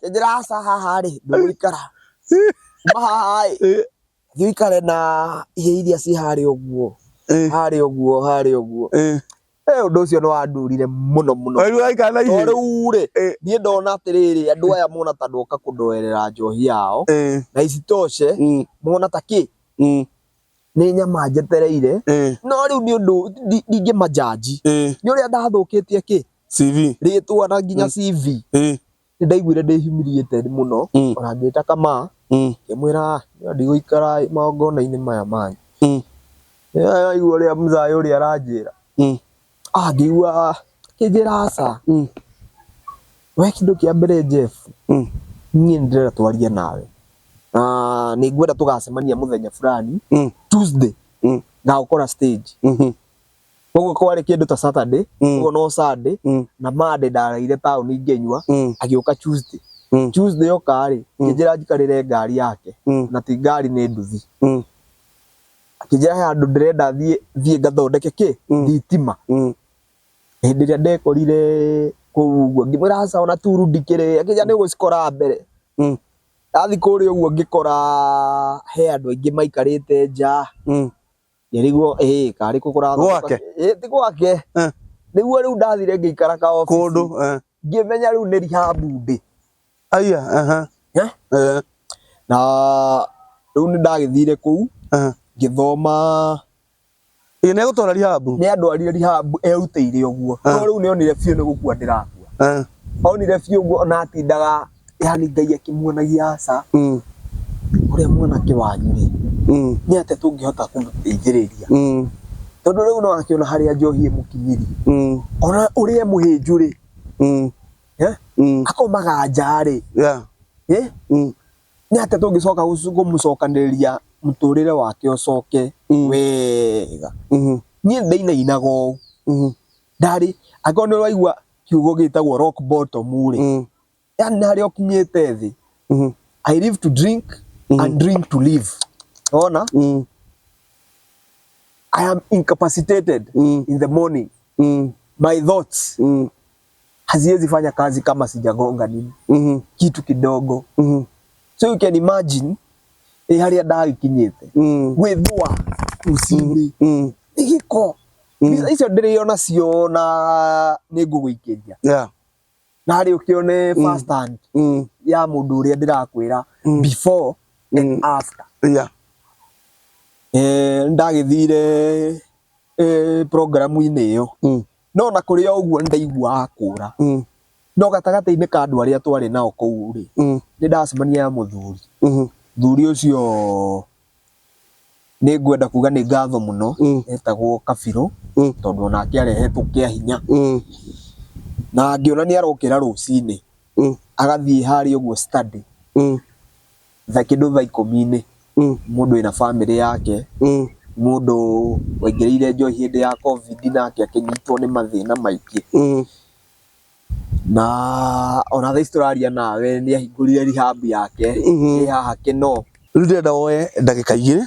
Njĩra aca haha rĩ, ndũgũikara. Kuma haha ĩ, thiĩ ũikare na ihĩĩ iria ciĩ harĩa ũguo. Harĩa ũguo, harĩa ũguo. Ũndũ ũcio nĩ wandurire mũno mũno. Rĩu waikara na ihĩĩ? Tondũ rĩu rĩ, niĩ ndona atĩrĩrĩ, andũ aya mona ta ndoka kũndoerera njohi yao, na isitoshe, mona ta kĩ, nĩ nyama njetereire, no rĩu nĩ ũndũ ndingĩmanjanji, nĩ ũrĩa ndathũkĩtie kĩ, CV, rĩtwa na nginya CV. Nĩ ndaiguire ndĩ humiliated mũno, ona ngĩta Kamaa, ngĩmwĩra ndigũikara magongona-inĩ maya manyu. Aigua ũrĩa mũthai ũrĩa aranjĩra, ah ngĩigua akĩnjĩra aca, we kĩndũ kĩa mbere Jeff, niĩ nĩ ndĩrenda twarie nawe, na nĩ ngwenda tũgacemania mũthenya fulani, Tuesday, ngagũkora stage. Koguo kwarĩ kĩndũ ta Saturday, koguo no Sunday, na Monday ndaraire taũni ngĩnyua, agĩũka Tuesday. Tuesday oka rĩ, akĩnjĩra njikarĩre ngari yake, na ti ngari nĩ nduthi. Akĩnjĩra he handũ ndĩrenda thiĩ thiĩ ngathondeke kĩ, thitima. Hĩndĩ ĩrĩa ndekorire kũu ũguo, ngĩmwĩra aca ona turu ndikĩrĩ, akĩnjĩra nĩ ũgũcikora mbere. Ndathiĩ kũrĩa ũguo ngĩkora he andũ aingĩ maikarĩte nja, ngĩrigwo ĩĩ karĩ kũ kũrathondekwo Gwake? Ĩĩ, ti gwake. Nĩguo rĩu ndathire ngĩikara ka office. Kũndũ. Ngĩmenya rĩu nĩ rehab ndĩ. Aya, aha. Eh? Na rĩu nĩ ndagĩthire kũu ngĩthoma. Ĩ nĩ egũtwara rehab? Nĩ andwarire rehab erutĩire ũguo. No rĩu nĩ onire biũ nĩ gũkua ndĩrakua. Onire biũ ũguo ona atindaga yani Ngai akĩmuonagia aca. Ũrĩa mwanake wanyu rĩ, nĩ atĩa tũngĩhota kũmũteithĩrĩria? Tondũ rĩu no akĩona harĩa njohi ĩmũkinyirie. Ona ũrĩa mũhĩnju rĩ, akomaga nja rĩ, nĩ atĩa tũngĩcoka kũmũcokanĩrĩria mũtũrĩre wake ũcoke wega? Niĩ ndainainaga ũũ. Ndarĩ, angĩkorwo nĩ ũraigua kiugo gĩtagwo rock bottom rĩ, yani nĩ harĩa ũkinyĩte thĩ. I live to drink and drink to live. Ona? I am incapacitated in the morning. My thoughts haziwezi fanya kazi kama sijagonga nini kitu kidogo. So you can imagine harĩa ndagĩkinyĩte gwĩthũa rũcinĩ nĩ gĩko. Mbica icio ndĩrĩ onacio na nĩ ngũgũikĩria. Na rĩ ũkĩone first hand ya mũndũ ũrĩa ndĩrakwĩra before and after. Ndagĩthire programu-inĩ ĩyo. No na kũrĩ o ũguo nĩ ndaiguaga kũra. No gatagatĩ-inĩ ka andũ arĩa twarĩ nao kũu rĩ, nĩ ndacemania na mũthuri. Mũthuri ũcio nĩ ngwenda kuga nĩ ngatho mũno, etagwo Kabirũ, tondũ onake arehetwo kĩa hinya. Na ngĩona nĩ arokĩra rũcinĩ, agathiĩ harĩa ũguo study, thaa kĩndũ thaa ikũmi-inĩ, mũndũ wĩna bamĩrĩ yake, mũndũ waingĩrĩire njohi hĩndĩ ya Covid nake akĩnyitwo nĩ mathĩna maingĩ. Na ona thaa ici tũraria nawe nĩ ahingũrire rehab yake ĩ haha Kĩnoo. Rĩu ndĩrenda woe ndagĩka igĩrĩ,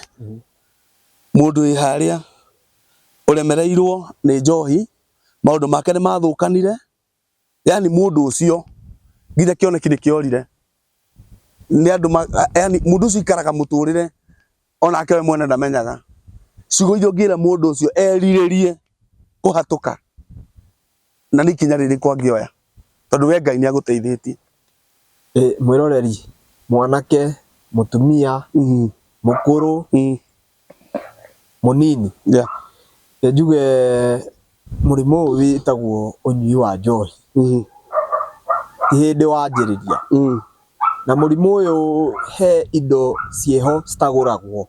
mũndũ wĩ harĩa ũremereirwo nĩ njohi, maũndũ make nĩ mathũkanire, yani mũndũ ũcio nginya kĩoneki nĩ kĩorire, nĩ andũ yani mũndũ ũcio aikaraga mũtũrĩre onake we mwene ndamenyaga. Ciugo iria ũngĩra mũndũ ũcio erirĩrie kũhatũka, na nĩ ikinya rĩrĩkũ angĩoya, tondũ we Ngai nĩ agũteithĩtie. Mwĩroreri, mwanake, mũtumia, mũkũrũ, mũnini, njuge mũrimũ ũyũ wĩtagwo ũnyui wa njohi ti hĩndĩ wanjĩrĩria. Na mũrimũ ũyũ he indo ciĩho citagũragwo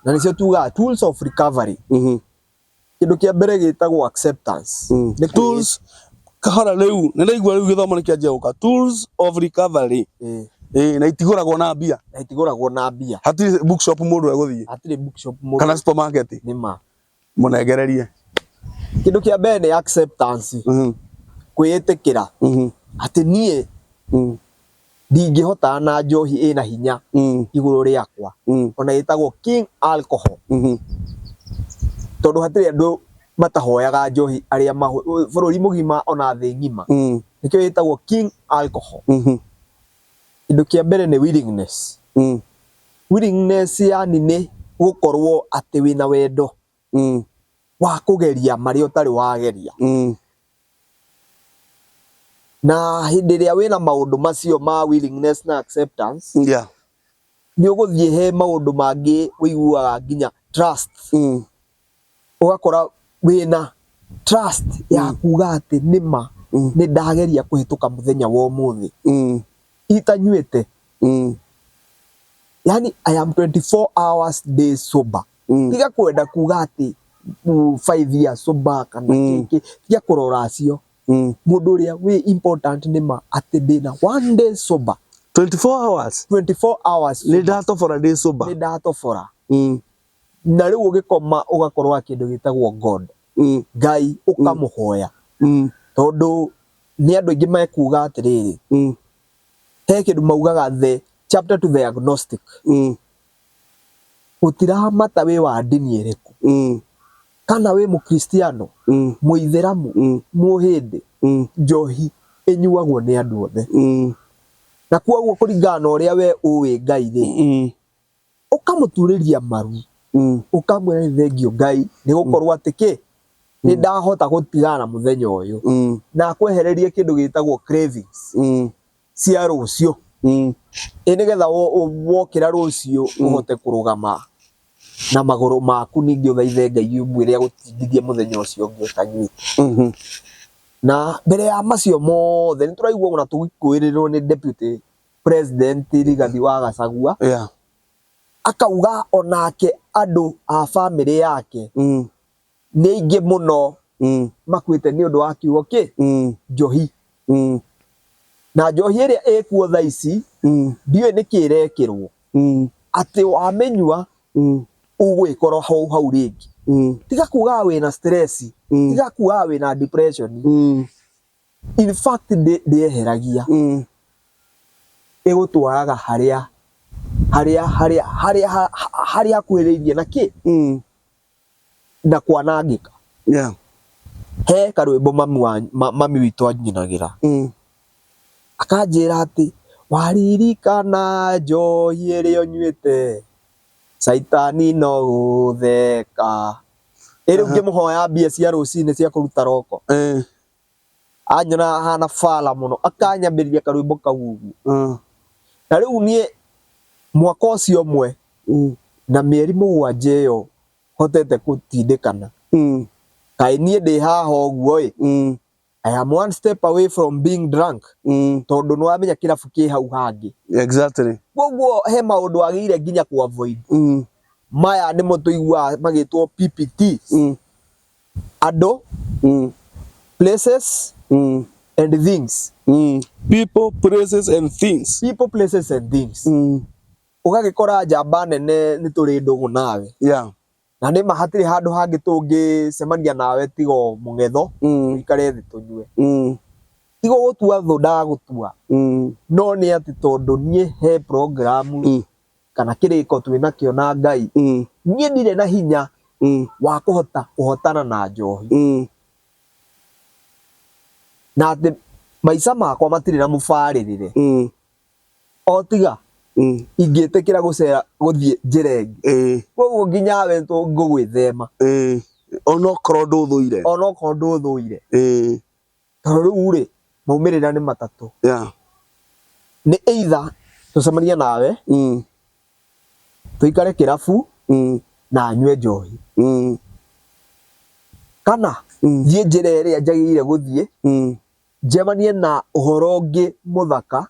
na nĩcio tugaga tools of recovery. Kĩndũ kĩa mbere gĩtagwo acceptance. Nĩ kwĩ- Tools kahora rĩu nĩ ndaigua rĩu gĩthomo nĩ kĩanjia gũka, tools of recovery. Ĩĩ, na itigũragwo na mbia. Na itigũragwo na mbia. Hatirĩ bookshop mũndũ egũthiĩ. Hatirĩ bookshop mũndũ. Kana supermarket. Nĩ ma. Mũnengererie. Kĩndũ kĩa mbere nĩ acceptance. Kwĩĩtĩkĩra atĩ niĩ ndingĩhotana na njohi ĩna hinya igũrũ rĩakwa, ona ĩtagwo king alcohol, tondũ hatirĩ andũ matahoyaga njohi arĩa bũrũri mũgima ona thĩ ng'ima, nĩkĩo ĩtagwo king alcohol. Kĩndũ kĩa mbere nĩ willingness. Willingness yani nĩ gũkorwo atĩ wĩna wendo wa kũgeria marĩa ũtarĩ wageria. Na hĩndĩ ĩrĩa wĩna maũndũ macio ma willingness na acceptance, nĩ ũgũthiĩ he maũndũ mangĩ ũiguaga nginya trust. Ũgakora wĩna trust ya kuga atĩ nĩma nĩ ndageria kũhĩtũka mũthenya wa ũmũthĩ itanyuĩte. Yani I am 24 hours day sober. Tiga kwenda kuga atĩ 5 years sober kana kĩkĩ, tiga kũrora acio. Mũndũ ũrĩa wĩ important nĩ ma atĩ ndĩna one day sober. 24 hours. 24 hours nĩ sober. Ndatobora ndĩ sober. Nĩ ndatobora. Na rĩu ũgĩkoma ũgakorwo kĩndũ gĩtagwo God, Ngai, ũkamũhoya, tondũ nĩ andũ aingĩ mekuga atĩrĩrĩ, he kĩndũ maugaga the chapter to the agnostic, gũtiramata wĩ wa ndini ĩrĩkũ, kana wĩ mũkristiano, mũithĩramu, mũhĩndĩ, njohi ĩnyuagwo nĩ andũ othe. Na koguo kũringana na ũrĩa we ũĩ Ngai rĩ, ũkamũturĩria maru, ũkamwĩra nĩ thengio Ngai nĩ gũkorwo atĩ kĩ nĩ ndahota gũtigana na mũthenya ũyũ, na akwehererie kĩndũ gĩtagwo cravings cia rũciũ, ĩ nĩgetha wokĩra rũciũ ũhote kũrũgama na magũrũ maku, ningĩ ũthaithe Ngai ũmwĩre agũtindithie mũthenya ũcio ũngĩ ũtanyuĩte. Na mbere ya macio mothe nĩ tũraigua ona tũgĩkũĩrĩrwo nĩ deputy president Rigathi wa Gachagua, akauga onake andũ a bamĩrĩ yake nĩ aingĩ mũno makuĩte nĩ ũndũ wa kiugo kĩ njohi. Na njohi ĩrĩa ĩkuo thaa ici, ndiũĩ nĩkĩ ĩrekĩrwo atĩ wamĩnyua ũgwĩkora hau hau rĩngĩ. Tiga kugaga wĩna stress, tiga kugaga wĩna depression. In fact ndĩeheragia, ĩgũtwaraga harĩa harĩa harĩa harĩa harĩa hakuhĩrĩirie na kĩ na kwanangĩka. He karwĩmbo mami wa mami witũ anyinagĩra, akanjĩra atĩ waririkana njohi ĩrĩa ũnyuĩte, caitani no gũtheka. Ĩ rĩu ngĩmũhoya mbia cia rũcinĩ cia kũruta roko, anyona hana bala mũno, akanyambĩrĩria karwĩmbo kau ũguo. Na rĩu niĩ mwaka ũcio ũmwe na mĩeri 7 ĩyo hotete gũtindĩkana, kaĩ niĩ ndĩ haha ũguo ĩ, I am one step away from being drunk, tondũ nĩ wamenya kĩrabu kĩ hau hangĩ. Koguo he maũndũ wagĩrĩire nginya ku avoid. Maya nĩmo tũiguaga magĩtwo PPT, andũ, places and things. People, places and things. People, places and things. Ũgagĩkora njamba nene nĩ tũrĩ ndũgũ nawe, na nĩ ma hatirĩ handũ hangĩ tũngĩcemania nawe tiga o mũng'etho, tũikare thĩ tũnyue. Tiga gũtua thũ ndagũtua, no nĩ atĩ tondũ niĩ he program kana kĩrĩko twĩnakĩo na Ngai, niĩ ndirĩ na hinya wa kũhota kũhotana na njohi, na atĩ maica makwa matirĩ na mũbarĩrĩre, o tiga ingĩtĩkĩra gũcera gũthiĩ njĩra ĩngĩ. Koguo nginya we ngũgwĩthema. Onokorwo ndũthũire. Onokorwo ndũthũire. Tondũ rĩu rĩ, maumĩrĩra nĩ matatũ. Nĩ either tũcemanie nawe tũikare kĩrabu na nyue njohi kana thiĩ njĩra ĩrĩa njagĩrĩire gũthiĩ njemanie na ũhoro ũngĩ mũthaka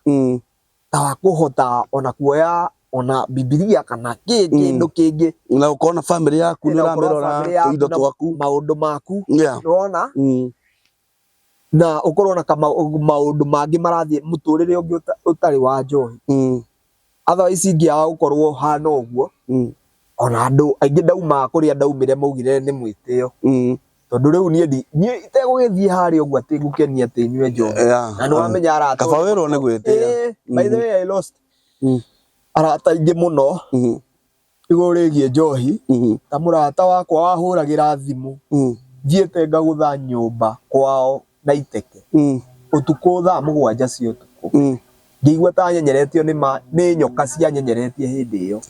ta wa kũhota ona kuoya ona Bibilia kana kĩ kĩndũ kĩngĩ. Na ũkona family yaku nĩ Na ũkorwo ũramĩrora family yaku tũindo na twaku. Maũndũ maku. Nĩwona? Na ũkorwo na maũndũ mangĩ marathiĩ mũtũrĩre ũngĩ ũtarĩ wa njohi. Otherwise ingĩaga gũkorwo hana ũguo ona andũ aingĩ ndaumaga kũrĩa ndaumire maugire nĩ mwĩtĩo. Tondũ rĩu niĩ niĩ itegũgĩthiĩ harĩa ũguo atĩ ngũkenia atĩ nyue njohi. Na nĩ wamenya arata Kaba wĩrwo nĩ gwĩtĩa. By the way, I lost arata aingĩ mũno igũrũ rĩgiĩ njohi. Ta mũrata wakwa wahũragĩra thimũ thiĩte ngagũtha nyũmba kwao na iteke ũtukũ thaa 7 cia ũtukũ. Ngĩigua ta nyenyeretio nĩ nyoka cianyenyeretie hĩndĩ ĩyo.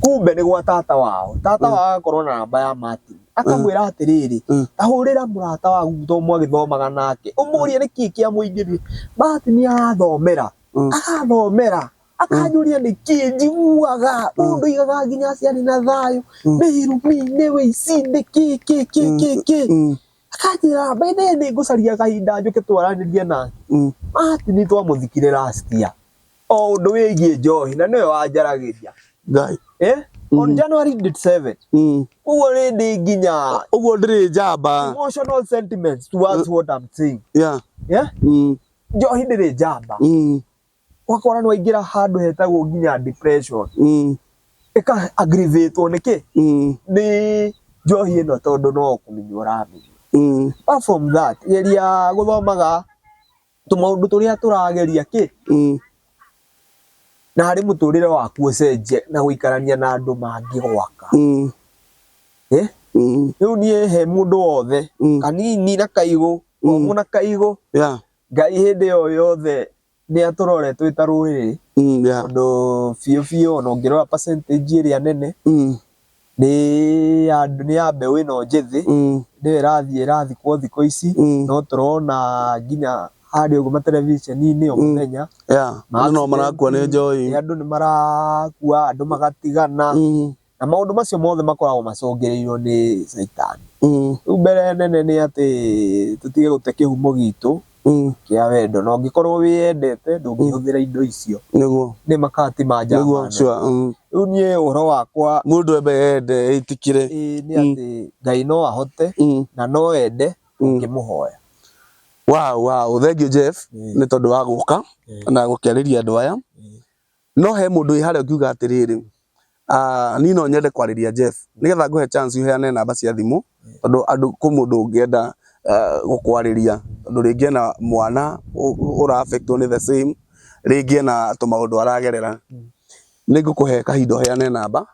Kumbe nĩ gwa tata wao. Tata wao agakorwo na namba ya Martin. Akamwĩra atĩrĩrĩ, ta hũrĩra mũrata waku tondũ mwagĩthomaga nake. Ũmũrie nĩkĩ kĩamũingĩrie. Martin arathomera. Agathomera. Akanjũria nĩkĩ njiguaga. Ũndũ ndoigaga nginya aciari na thayũ. Nĩ irumi, nĩ wĩici, nĩ kĩ kĩ kĩ kĩ kĩ. Akanjĩra by the way nĩ ngũcaria kahinda njũke twaranĩrie nake. Martin twamũthikire last year. O ũndũ wĩgiĩ njohi na nĩwe wanjaragĩria. Ngai. Eh? On January date 7. Koguo rĩ ndĩ nginya Ũguo ndĩrĩ njamba. Emotional sentiments towards what I'm saying. Yeah? Njohi ndĩrĩ njamba. Ũgakora nĩ waingĩra handũ hetagwo nginya depression. Ĩka aggravatewo nĩ kĩ? Nĩ njohi ĩno tondũ no kũmĩnyua ũramĩnyua. Apart from that, geria gũthomaga tũmaũndũ tũrĩa tũrageria kĩ na harĩ mũtũrĩre waku ũcenjie na gũikarania na andũ mangĩgwaka. Eh? Rĩu niĩ he mũndũ wothe kanini na kaigũ, komũ na kaigũ, Ngai hĩndĩ o yothe nĩ atũrore twĩ ta rũrĩrĩ tondũ biũ biũ ona ũngĩrora percentage ĩrĩa nene nĩ ya mbeũ ĩno njĩthĩ nĩyo ĩrathiĩ ĩrathikwo thikũ ici no tũrona nginya harĩa ũguo materebiceni-inĩ o mũthenya. Andũ no marakua nĩ njohi. Andũ nĩ marakua, andũ magatigana na maũndũ macio mothe makoragwo macũngĩrĩirio nĩ caitani. Rĩu mbere nene nĩ atĩ tũtige gũte kĩhumo gitũ kĩa wendo na ũngĩkorwo wĩyendete ndũngĩhũthĩra indo icio. Nĩ makati ma njamba. Rĩu niĩ ũhoro wakwa Mũndũ embe ende ĩtĩkĩre. Ĩĩ, nĩ atĩ Ngai no ahote na no ende ũngĩmũhoya. Wow, thank you Jeff nĩ tondũ wa gũka na gũkĩarĩria andũ aya. No he mũndũ wĩ harĩa ũngiuga atĩrĩrĩ, niĩ no nyende kwarĩria Jeff nĩgetha ngũhe chance ũheane namba cia thimũ tondũ andũ kwĩ mũndũ ũngĩenda gũkwarĩria tondũ rĩngĩ ena mwana ũra affect wo nĩ the same, rĩngĩ ena tũmaũndũ aragerera. Nĩ ngũkũhe kahinda ũheane namba.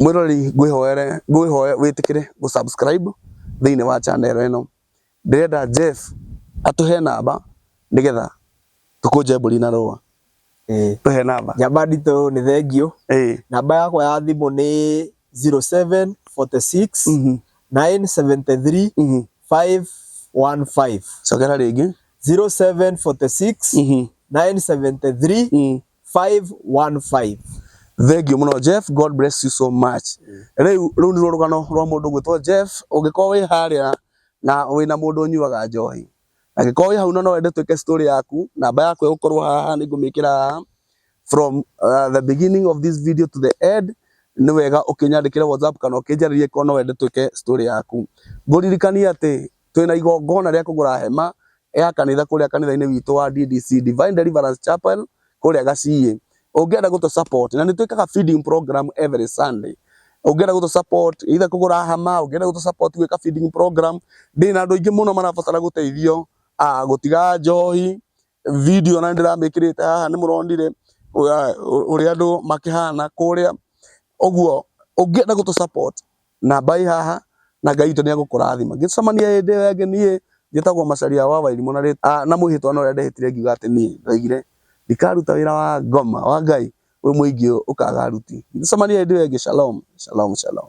Mwĩroreri ngwĩhoere ngwĩhoe wĩtĩkĩre gũ subscribe thĩinĩ wa channel ĩno. Ndĩrenda Jeff atũhe namba nĩgetha tũkũnje mbũri na rũa. Tũhe namba. Njamba nditũ nĩ thengiũ. Namba yakwa ya thimũ nĩ 0746 973 515. Cokera rĩngĩ. 0746 973 515. Thank you mũno Jeff, God bless you so much. Rĩu rũu nĩruo rũgano rwa mũndũ ũgwĩtwo Jeff. Ũngĩkorwo wĩ harĩa na wĩna mũndũ ũnyuaga njohi, angĩkorwo wĩ hau na no wende twĩke story yaku, namba yaku ĩgũkorwo haha, nĩ ngũmĩkĩra haha from the beginning of this video to the end. Nĩ wega ũkĩnyandĩkĩre WhatsApp kana ũkĩnjarĩrie korwo no wende twĩke story yaku. Ngũririkanie atĩ twĩna igongona rĩa kũgũra hema ya kanitha kũrĩa kanitha-inĩ witũ wa DDC, Divine Deliverance Chapel, kũrĩa Gaciĩ. Ũngĩenda gũtũ support, na nĩ twĩkaga feeding program every Sunday, ũngĩenda gũtũ support either kũgũra hama, ũngĩenda gũtũ support gwĩka feeding program, ndĩna andũ aingĩ mũno marabatara gũteithio gũtiga njohi. Video na ndĩramĩkĩrĩte haha nĩ mũronire ũrĩa andũ makĩhana kũrĩa ũguo. Ũngĩenda gũtũ support, namba ĩ haha na Ngai witũ nĩ egũkũrathima. Ngĩcemania hĩndĩ ĩyo ĩngĩ, niĩ njĩtagwo Macharia wa Wairimũ na mwĩhĩtwa na ũrĩa ndehĩtire ngiuga atĩ niĩ ndoigire ndikaruta wĩra wa ngoma wa Ngai wĩ mũingĩ ũkaga aruti. Ngĩcemania hĩndĩ ĩyo ĩngĩ, shalom shalom shalom.